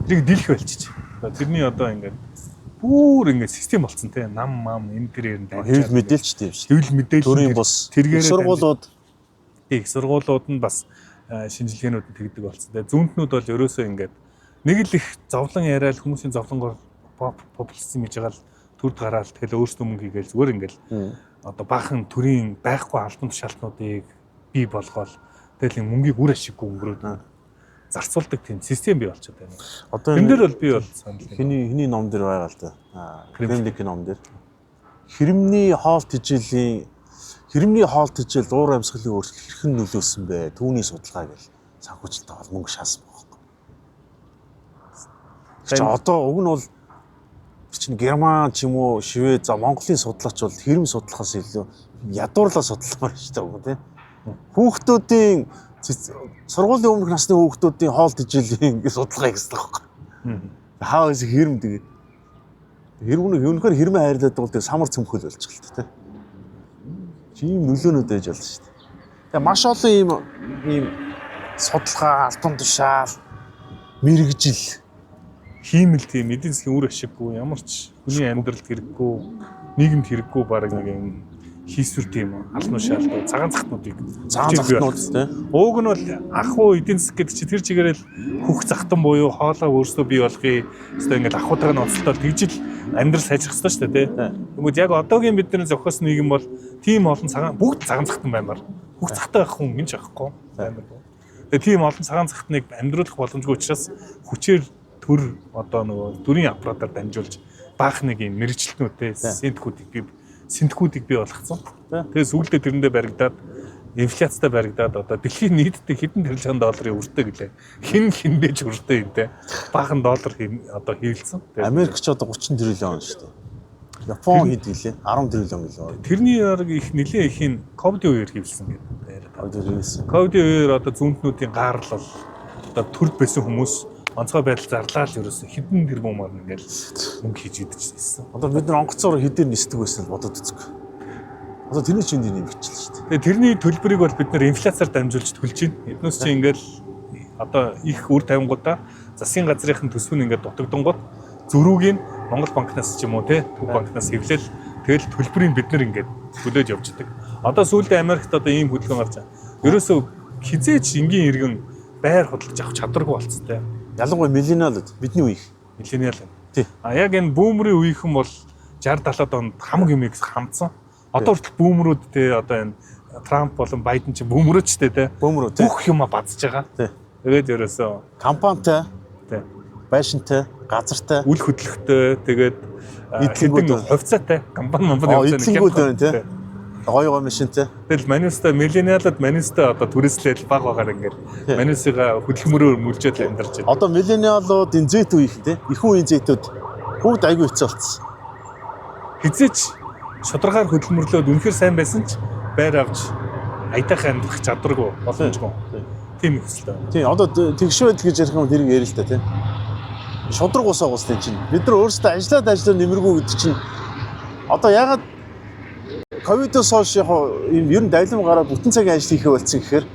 Тэрийг дийлэх болчих. Тэрний одоо ингээд бүр ингээд систем болцсон те нам мам энэ тэрээр нь дамжаад Хэвлэл мэдээлч тийм шүү. хэвлэл мэдээлэл Төрийн бус тэргээрээ сургуулиуд их сургуулиуд нь бас шинжилгээнүүд нь тэгдэг болсон. Тэгээ зүүнтнүүд бол ерөөсөө ингээд нэг л их зовлон яриад хүмүүсийн зовлонгоор популизм хийж байгаа л төрд гараал тэгэл өөрсдөө мөнгө хийгээл зүгээр ингээд одоо баахан төрийн байхгүй албан тушаалтнуудыг бий болгоол тэгэл юм мөнгийг үр ашиггүй өнгөрөөд зарцуулдаг тийм систем бий болчиход байна. Одоо Тэн дээр бол би бол санал нэг. хиний ном дээр байгаа л да. Аа, Кремлик. Кремликийн ном дээр. Хэрэмний хоол тэжээлийн хэрэмний хоол тэжээл уур амьсгалын өөрчлөлт хэрхэн нөлөөлсөн бэ? Түүний судалгаа гэл санхүүжилт бол мөнгө шаасан байхгүй. Чи одоо уг нь бол чинь Герман ч юм уу Швед за Монголын судлаач бол хэрэм судлахаас илүү ядуурлаа судлахмаар шүү дээ уг нь тийм. Хүүхдүүдийн сургуулийн өмнөх насны хүүхдүүдийн хоол тэжээлийн судалгаа хийсэн байхгүй. Хаа байсан хэрэм тэгээд хэрүүнээ үнэхээр хэрмээ хайрлаад бол тэгээд самар цөмхөл болж байгаа л та тийм. Чи ийм нөлөөнүүд байж болно шүү дээ. Тэгээ маш олон ийм ийм судалгаа, албан тушаал, мэргэжил Хиймэл тийм эдийн засгийн үр ашиггүй ямар ч хүний амьдралд хэрэггүй нийгэмд хэрэггүй баг нэг юм хийсвэр тийм албан тушаалтууд цагаан захтнуудыг цагаан захтнууд тийм. Ууг нь бол ах уу эдийн засаг гэдэг чи тэр чигээрэл хөх захтан буюу хоолоо өөрсдөө бий болгоё. Өстой ингээл ахуйтайгаа нь онцолтол тэгж л амьдрал сайжрах ёстой шүү дээ тий. Тэгмүүд яг одоогийн бидний зохиосон нийгэм бол тийм олон цагаан бүгд цагаан захтан баймар. Хөх захтай байх хүн гинч байхгүй баймар. Тэгээ тийм олон цагаан захтныг амьдруулах боломжгүй учраас хүчээр төр одоо нөгөө төрийн аппаратаар дамжуулж баах нэг юм мэрэгчлэтнүүдтэй сэнтхүүдийг бий болгоцсон. Тэгээ сүүлдээ тэрэндээ баригдаад инфляцтай баригдаад одоо дэлхийн нийтдээ хэдэн триллион долларын өртөө гэлээ. Хин хиндэж өртөө юм те. Баахан доллар одоо хийлцэн. Америк ч одоо 30 триллион шүү дээ. Япон хэд гэлээ? 10 триллион гэлээ. Тэрний арга их нэлээ их энэ ковидын үеэр хийлсэн гэдэг яриад. Одоо хийлсэн. Ковидын үеэр одоо зүүнтнүүдийн гарал бол одоо төрд байсан хүмүүс онцгой байдал зарлаа л ерөөсө хэдэн тэрбумаар ингээл мөнгө хийж идчихсэн. Одоо бид нар онгоцоор хэдээр нисдэг байсан л бодод үзэг. Одоо тэрний чинь нэмэгчлээ шүү дээ. Тэгээ тэрний төлбөрийг бол бид нэр инфляцаар дамжуулж төлж байна. Эднээс чинь ингээл одоо их үр тавингуудаа засгийн газрын төсөв нь ингээд дутагдангууд зөрүүг нь Монгол банкнаас ч юм уу те Төв банкнаас хэвлэл тэгэл төлбөрийг бид нэр ингээд төлөөж явж идэг. Одоо сүүлдээ Америкт одоо ийм хөдөлгөөн гарч байгаа. Ерөөсөө хизээч энгийн иргэн байр худалдаж авах чадваргүй болцсон те. Ялангуяа миллениалууд бидний үеих. Миллениал. Тий. А яг энэ бүүмрийн үеийнхэн бол 60 70-аад онд хамаг юмыг хамтсан. Одоо хүртэл бүүмрүүд те одоо энэ Трамп болон Байден чи бүүмрөөч те те. Бүүмрүү тий. Бүх юма базж байгаа. Тий. Тэгээд ерөөсөө Компанитай, тий. байшинтай, газартай. Үл хөдлөхтэй тэгээд Эдлэнгүүд хэдэн байна. хувьцаатай компани компани Аа, эдлэнгүүд байна тий. Гоё гоё машинтай. Тэгэл манюстай миллениалууд манюстай одоо түрээслэл баг багаар ингээд манюсыгаа хөдөлмөрөөр мүлжээд амьдарч байна. Одоо миллениалууд энэ Z үеих тий. Их үеийн Z-үүд бүгд айгүй хэцүү болцсон. Хизээч шударгаар хөдөлмөрлөөд үнэхэр сайн байсан ч байр авч аятайхан амьдрах чадваргүй боломжгүй. Тийм их хүсэлтэй байна. Тийм, одоо тэгш байдал гэж ярих юм тэрийг ярил л та тийм. Шудраг ус агуулсан чинь бид нар өөрсдөө ажиллаад ажиллаа нэмэргүй гэдэг чинь одоо ягаад ковидоос хойш яг юм ер нь давлим гараад бүтэн цагийн ажил хийхээ болсон гэхээр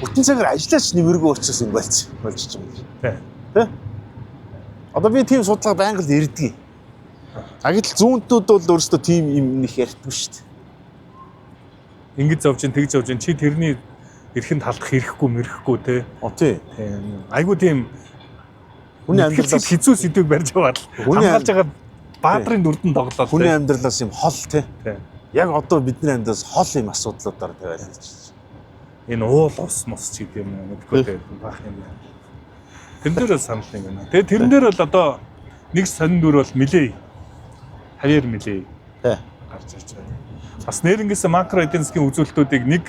бүтэн цагаар ажиллаач нэмэргүй болчихсон юм болц болж юм. Тий. Тэ? Одоо би тийм судалгаа байнга л ирдэг. А гэтэл зүүнтнүүд бол өөрсдөө тийм юм нэг ярьдгүй шүү дээ. Ингэж зовж ин тэгж зовж ин чи тэрний эрхэнд халдах хэрэггүй мэрэхгүй те. О тий. Тийм. Айгуу тийм Хүний амьдралаас амьдралаас хэцүү сэдвийг барьж аваад л Хүний хамгаалж байгаа баатрын дүрдэн тоглоод хүний амьдралаас юм хол тий. Тий. Яг одоо бидний амьдралаас хол юм асуудлуудаар тавиал гэж. Энэ уул ус мус ч гэдэг юм уу мэдгүй те баах юм байна. Тэн дээр бол санал нэг байна. Тэгээ тэрэн дээр бол одоо нэг сонин дүр бол Милей. Хавьер Милей Тий. гарч ирж байна. Бас нэрнгээсээ макро эдийн засгийн үзүүлэлтүүдийг нэг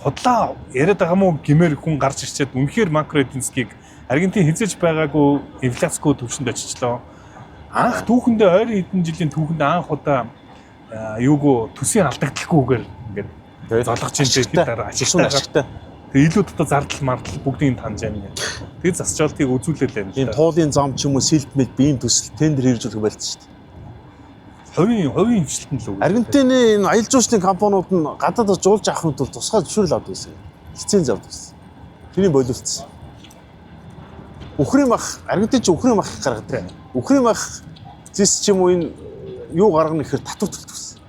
худлаа яриад байгаа мó гэмээр хүн гарч ирчээд үнэхээр макро эдийн засгийг Аргентин хизээж байгаагүй инфляцгүй төвшөнд очичлоо. Анх түүхэндээ ойрын хэдэн жилийн түүхэндээ анх удаа юугүй төсвийн алдагдaltaгүйгээр ингээд Тий. золгож ин хэд дараа Ашигтай. ашигтай. Ашигтай. Тэгээ илүү дотоо зардал мардал бүгдийг таньж амин. Тэгээ засчаалтыг үзүүлэл байна л Ийм да. туулын зам ч юм уу сэлт мэд биеийн төсөл тендер хэрэгжүүлэх болцсон шүү дээ. Хувийн хвшлэлт нь л үг. Аргентины энэ аялал жуулчлалын компаниуд нь гадаадас жуулж авахын тулд тусгай зөвшөөрөл авдаг гэсэн. Лиценз авдаг гэсэн. Тэрийг боловцсон. Үхрийн мах, Аргентин ч үхрийн мах их гаргадаг. Үхрийн мах зис ч юм уу энэ юу гаргана гэхээр татвар төлдөг гэсэн.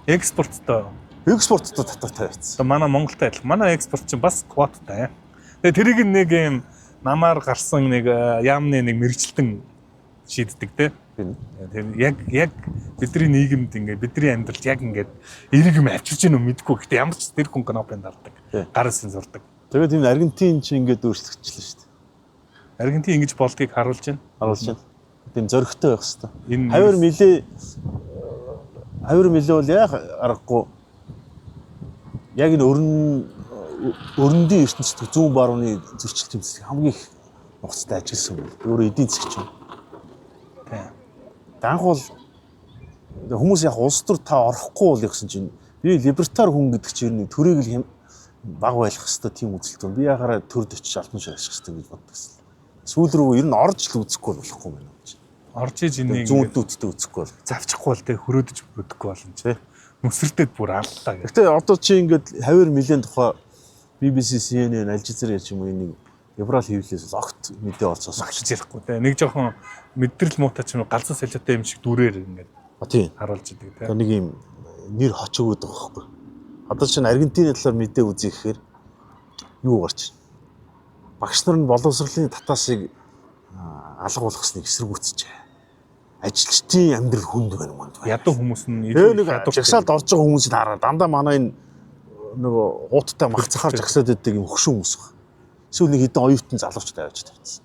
Экспорттой. Экспорттой татвар тавиац. Одоо манай Монголтой адилхан. Манай экспорт чинь бас квоттай. Тэгээ тэрийг нэг юм намаар гарсан нэг яамны нэг мэрэгчлэн шийддэг те. Тийм. Тэр яг бидний нийгэмд ингээ бидний амьдралд яг ингээд эрэг юм авчирч гэнэ үү мэдгүй. Гэтэ ямар ч тэр хүн кнопын дардаг. Тий. Гар үсэн зурдаг. Тэгээд энэ Аргентин чи ингээд өөрчлөгдчихлээ шүү дээ. Аргентин ингэж болдгийг харуулж байна. Харуулж байна. Тийм зөрөгтэй байх хэвээр. Энэ Хавар мэлээ бол яах аргагүй яг энэ өрөндийн ертөнцид зүүн барууны зөрчил тэмцэл хамгийн их нухацтай ажилласан юм. Өөрөө эдийн засгч юм. Тийм. Данх бол хүмүүс яг улс төр та орохгүй бол гэсэн чинь би либертар хүн гэдэг чинь ер нь төрийг л баг байх хэвээр тийм үзэлт юм. Би яхаараа төрд очиж алтан шир аших хэвээр гэж боддог гэсэн. Сүүл рүү ер нь орж л үзэхгүй болохгүй юм байна гэж. Орж иж энийг Зүүнтүүдтэй үзэхгүй бол. завчихгүй бол те хөрөөдөж мөрөөдөхгүй болно Тий. чи. Нүсэртэд бүр аллаа гэх. Гэхдээ одоо чи ингээд хавар милийн тухай BBC, CNN, Al Jazeera ч юм уу энэ либерал хэвлэлээс огт мэдээ орцоос. Багшиж ярихгүй те. Нэг жоохон мэдрэл муутай ч юм уу галзуу солиотой юм шиг дүрээр ингээд А тийм. харуулж идэг те. Одоо нэг юм нэр хоч өгöd байгаа байхгүй. Одоо чинь Аргентины талаар мэдээ үзье гэхээр юу гарч байна. Багш нар нь боловсролын татаасыг алга болгосныг эсэргүүцжээ. Ажилчдын амьдрал хүнд байна манд байна. Ядуу хүмүүс нь Тэгээ нэг ядуур жагсаалд орж байгаа хүмүүсийг хараа. Дандаа манай энэ нөгөө ууттай мах цахаар жагсаад байдаг юм хөшүүн хүмүүс байна. Эсвэл нэг хэдэн оюутан залуучууд авчиж тавьчихсан.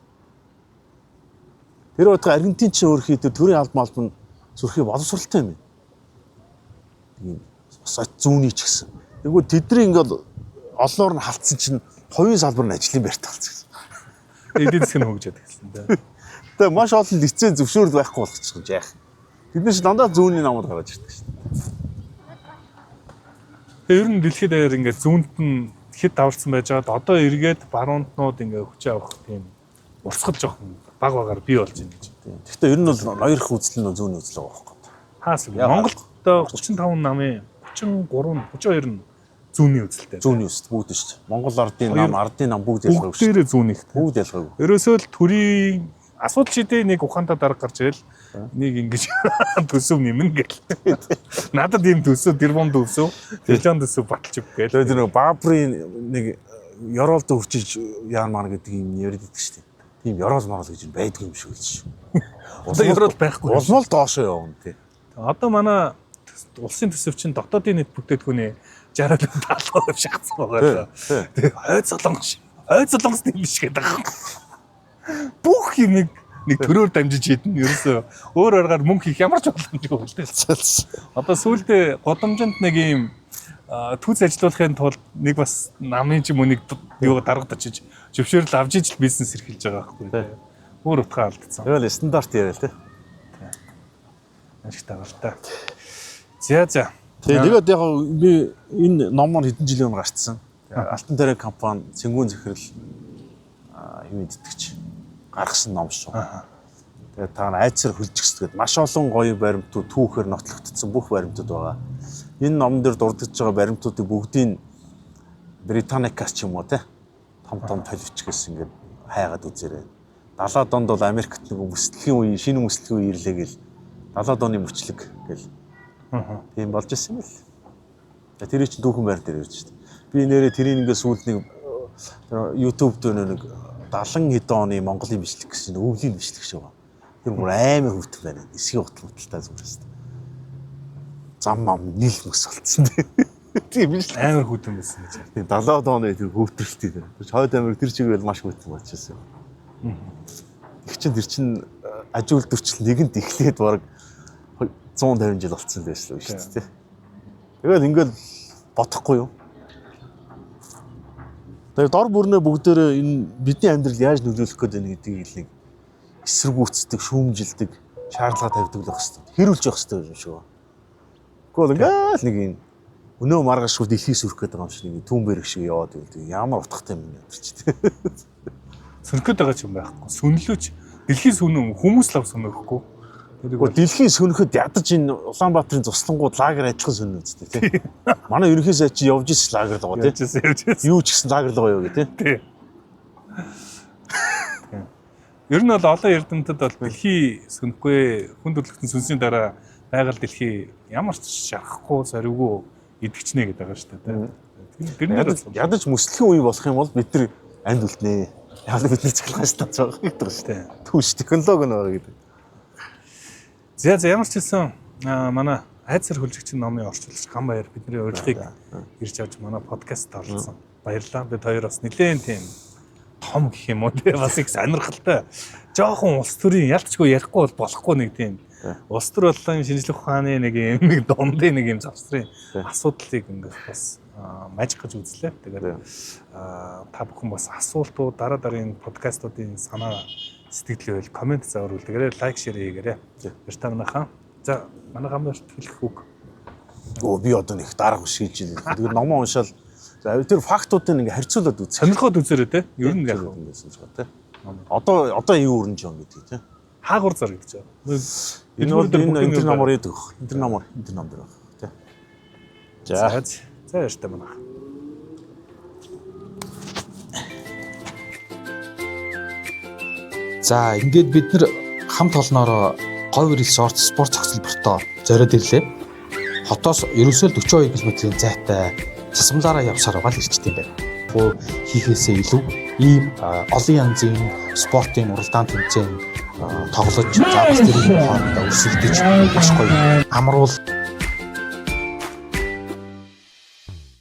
Тэр утга Аргентин ч өөрхийдөө төрийн алба малба нь зүрхий боловсралтай юм. Тийм бас зүүнний ч гэсэн. Тэгвэл тэдний ингээд олноор нь халтсан чинь хувийн салбар нь ажлын байртай болсон. Эдийн засаг нь хөгжөөд эхэлсэн те. Тэгээ маш олон лиценз зөвшөөрөл байхгүй болгочих юм яах. Тэд нар чи дандаа зүүнний намууд гаргаж ирдэг шүү дээ. Тэгээ ер нь дэлхийд даяар ингээд зүүнт нь хэд даварцсан байж байгаад одоо эргээд баруунтнууд ингээд хүчээ авах тийм урсгал жоохон баг багаар бий болж байна гэж. Гэхдээ ер нь бол ноёрх үзэл нь зүүнний үзэл байгаа байхгүй. Хаас Яа, Монголд одоо 35 намын 33 32 нь зүүнний үзэлтэй. Зүүнний үзэл бүгд шүү дээ. Монгол ардын нам, ардын нам бүгд ялгаагүй шүү дээ. Бүгдээрээ зүүнийх. Бүгд ялгаагүй. Ерөөсөө л төрийн асуудал шидээ нэг ухаантай дарга гарч ирэл нэг ингэж төсөв нэмнэ гэл. Надад ийм төсөв, дэрбон төсөв, триллион төсөв баталж өг гээл. Тэгээд нэг Баабрын нэг ёроолд өвчиж яан маар гэдэг юм яриад идэх шүү дээ. Тийм ёроол мороол гэж юм байдгүй юм шиг л шүү. Одоо ёроол байхгүй. Улмал доошоо явна тий. Одоо манай улсын төсөв чинь дотоодын нийт бүтээгдэхүүний 60 70% шахацсан байгаа л. Тий. Тэгээ хойд солонгос хойд солонгос юм биш гэдэг байгаа. Бүх юмыг нэг төрөөр дамжиж хийдэн. Ерөөсөө өөр аргаар мөнгө хийх ямар ч боломжгүй үлдээлсэн. Одоо сүүлдээ годамжинд нэг ийм түүц ажилуулахын тулд нэг бас намын ч юм уу нэг юу даргад очиж зөвшөөрөл авч ижил бизнес эрхэлж байгаа байхгүй тий. Өөр утгаа алдсан. Тэгэл стандарт яриа л тий. Ашигтай байгаа л та. За за. Тэгээд яг би энэ номоор хэдэн жилийн өмнө гарцсан. Алтан тариа компани цэнгүүн захирал хэвийн тэтгэж гаргасан ном шүү. Тэгээд та нар айцсаар хөлжигсдэг. Маш олон гоё баримтууд түүхээр нотлогдсон бүх баримтууд байгаа. Энэ номон дээр дурдж байгаа баримтуудыг бүгдийг Британикас ч юм уу те том том толивчгээс ингээд хайгаад үзээрэй. 70-аад онд бол Америкт нэг мөсөлтгийн үе, шинэ мөсөлтгийн үе ирлээ гэл 70-аад оны мөчлөг гэл. Тийм болж исэн юм л. Тэр чинь дүүхэн байр дээр ирж шít. Би нэрээ тэрийг ингээд сүүлд нэг YouTube дээр нэг 70 хэдэн оны Монголын бичлэг гэсэн өвлийн бичлэг шиг байна. Тэр бүр амар хүүтэн байна. Эсгийн утал муталтай зүгээр шүү дээ. Зам мам нийл мөс болцсон. Тийм биш. Амар хүүтэн байсан гэж. Тийм 70-аад оны тэр хүүтрэлтэй тэр. Хойд Америк тэр чигээр маш хүүтэн болчихсон юм. Их чин тэр чин ажил үйлдвэрчл нэгэнт эхлээд бараг 150 жил болцсон байсан л шүү дээ. Тэгэл ингээл бодохгүй юу? Тэгээ дор бүрнээ бүгдээрээ энэ бидний амьдрал яаж нөлөөлөх гээд байна гэдгийг л нэг эсэргүүцдэг, шүүмжилдэг, шаардлага тавьдаг л байх хэрэгтэй. Хэрүүлж явах хэрэгтэй юм шиг байна. Гэхдээ бол ингээл нэг юм өнөө маргааш шууд дэлхий сүрэх гээд байгаа юм шиг нэг түүн бэрэг шиг яваад байл. Ямар утгатай юм бэ тэр чинь. Сөнөхөд байгаа ч юм байхгүй. Сүнлөөч дэлхийн сүнэн хүмүүс лав сөнөхгүй. Гэхдээ дэлхийн сөнөхөд ядаж энэ Улаанбаатарын цуслангууд лагер адилхан сөннө үстэй тий. Манай ерөнхий сайд чи явж ирсэн лагер л байгаа тий. Явж ирсэн. Юу ч гэсэн лагер л байгаа юу гэх тий. Тий. Ер нь бол олон эрдэмтэд бол дэлхий сөнөхгүй хүн төрөлхтөн сүнсний дараа байгаль дэлхий ямар ч шарахгүй сорвгүй идэгчнэ гэдэг байгаа шүү дээ. Тэр нь ядаж мөслөхийн үе болох юм бол бид нар амьд үлднэ. Яг л бид нар цахилгаан станц байгаа гэдэг шүү дээ. Түүш технологи нь байгаа гэдэг. За за ямар ч хэлсэн манай айцар хөлжигч номын орчуулагч Ган Баяр бидний урилгыг ирж авч манай подкастт оролцсон. Баярлалаа. Бид хоёр бас нэлээд тийм том гэх юм уу те бас их сонирхолтой. Жохон улс төрийн ялцчгүй ярихгүй бол болохгүй нэг тийм улс төр болон шинжлэх ухааны нэг юм нэг дундын нэг юм завсрын асуудлыг ингээд бас мажих гэж үзлээ. Тэгээд та бүхэн бас асуултууд дараа дараагийн подкастуудын санаа сэтгэл байвал комент заавар үлдээгээрэй, лайк, шеэр хийгээрэй. Баяртай манайхаа. За манай гамбарт хэлэх үг. Өө би одоо нэг дарга шийдэж байна. Тэгээд номоо уншаал за тэр фактуудыг ингээ харьцуулаад үзэх. Сонирхоод үзээрэй те. Ер нь яг ингээд сонсгоо те. Одоо юу өрнж юм гэдгийг те. Хаагур зар гэж байна. Энэ бол энэ энэ номоор яадаг. Энэ номоор энэ ном дээр байна те. За. За баяртай манайхаа. За ингээд бид нэр хамт олноороо Говь Resort спорт зохицол бортоо зориод ирлээ. Хотоос ерөөсөө 42 км-ийн зайтай засамлаараа явсаар байгаа л ирчтэй юм байна. Хийхээсээ илүү ийм олон янзын спортын уралдаан тэмцээн тоглож, за бас тэрийн хоорондоо өрсөлдөж маш гоё амруул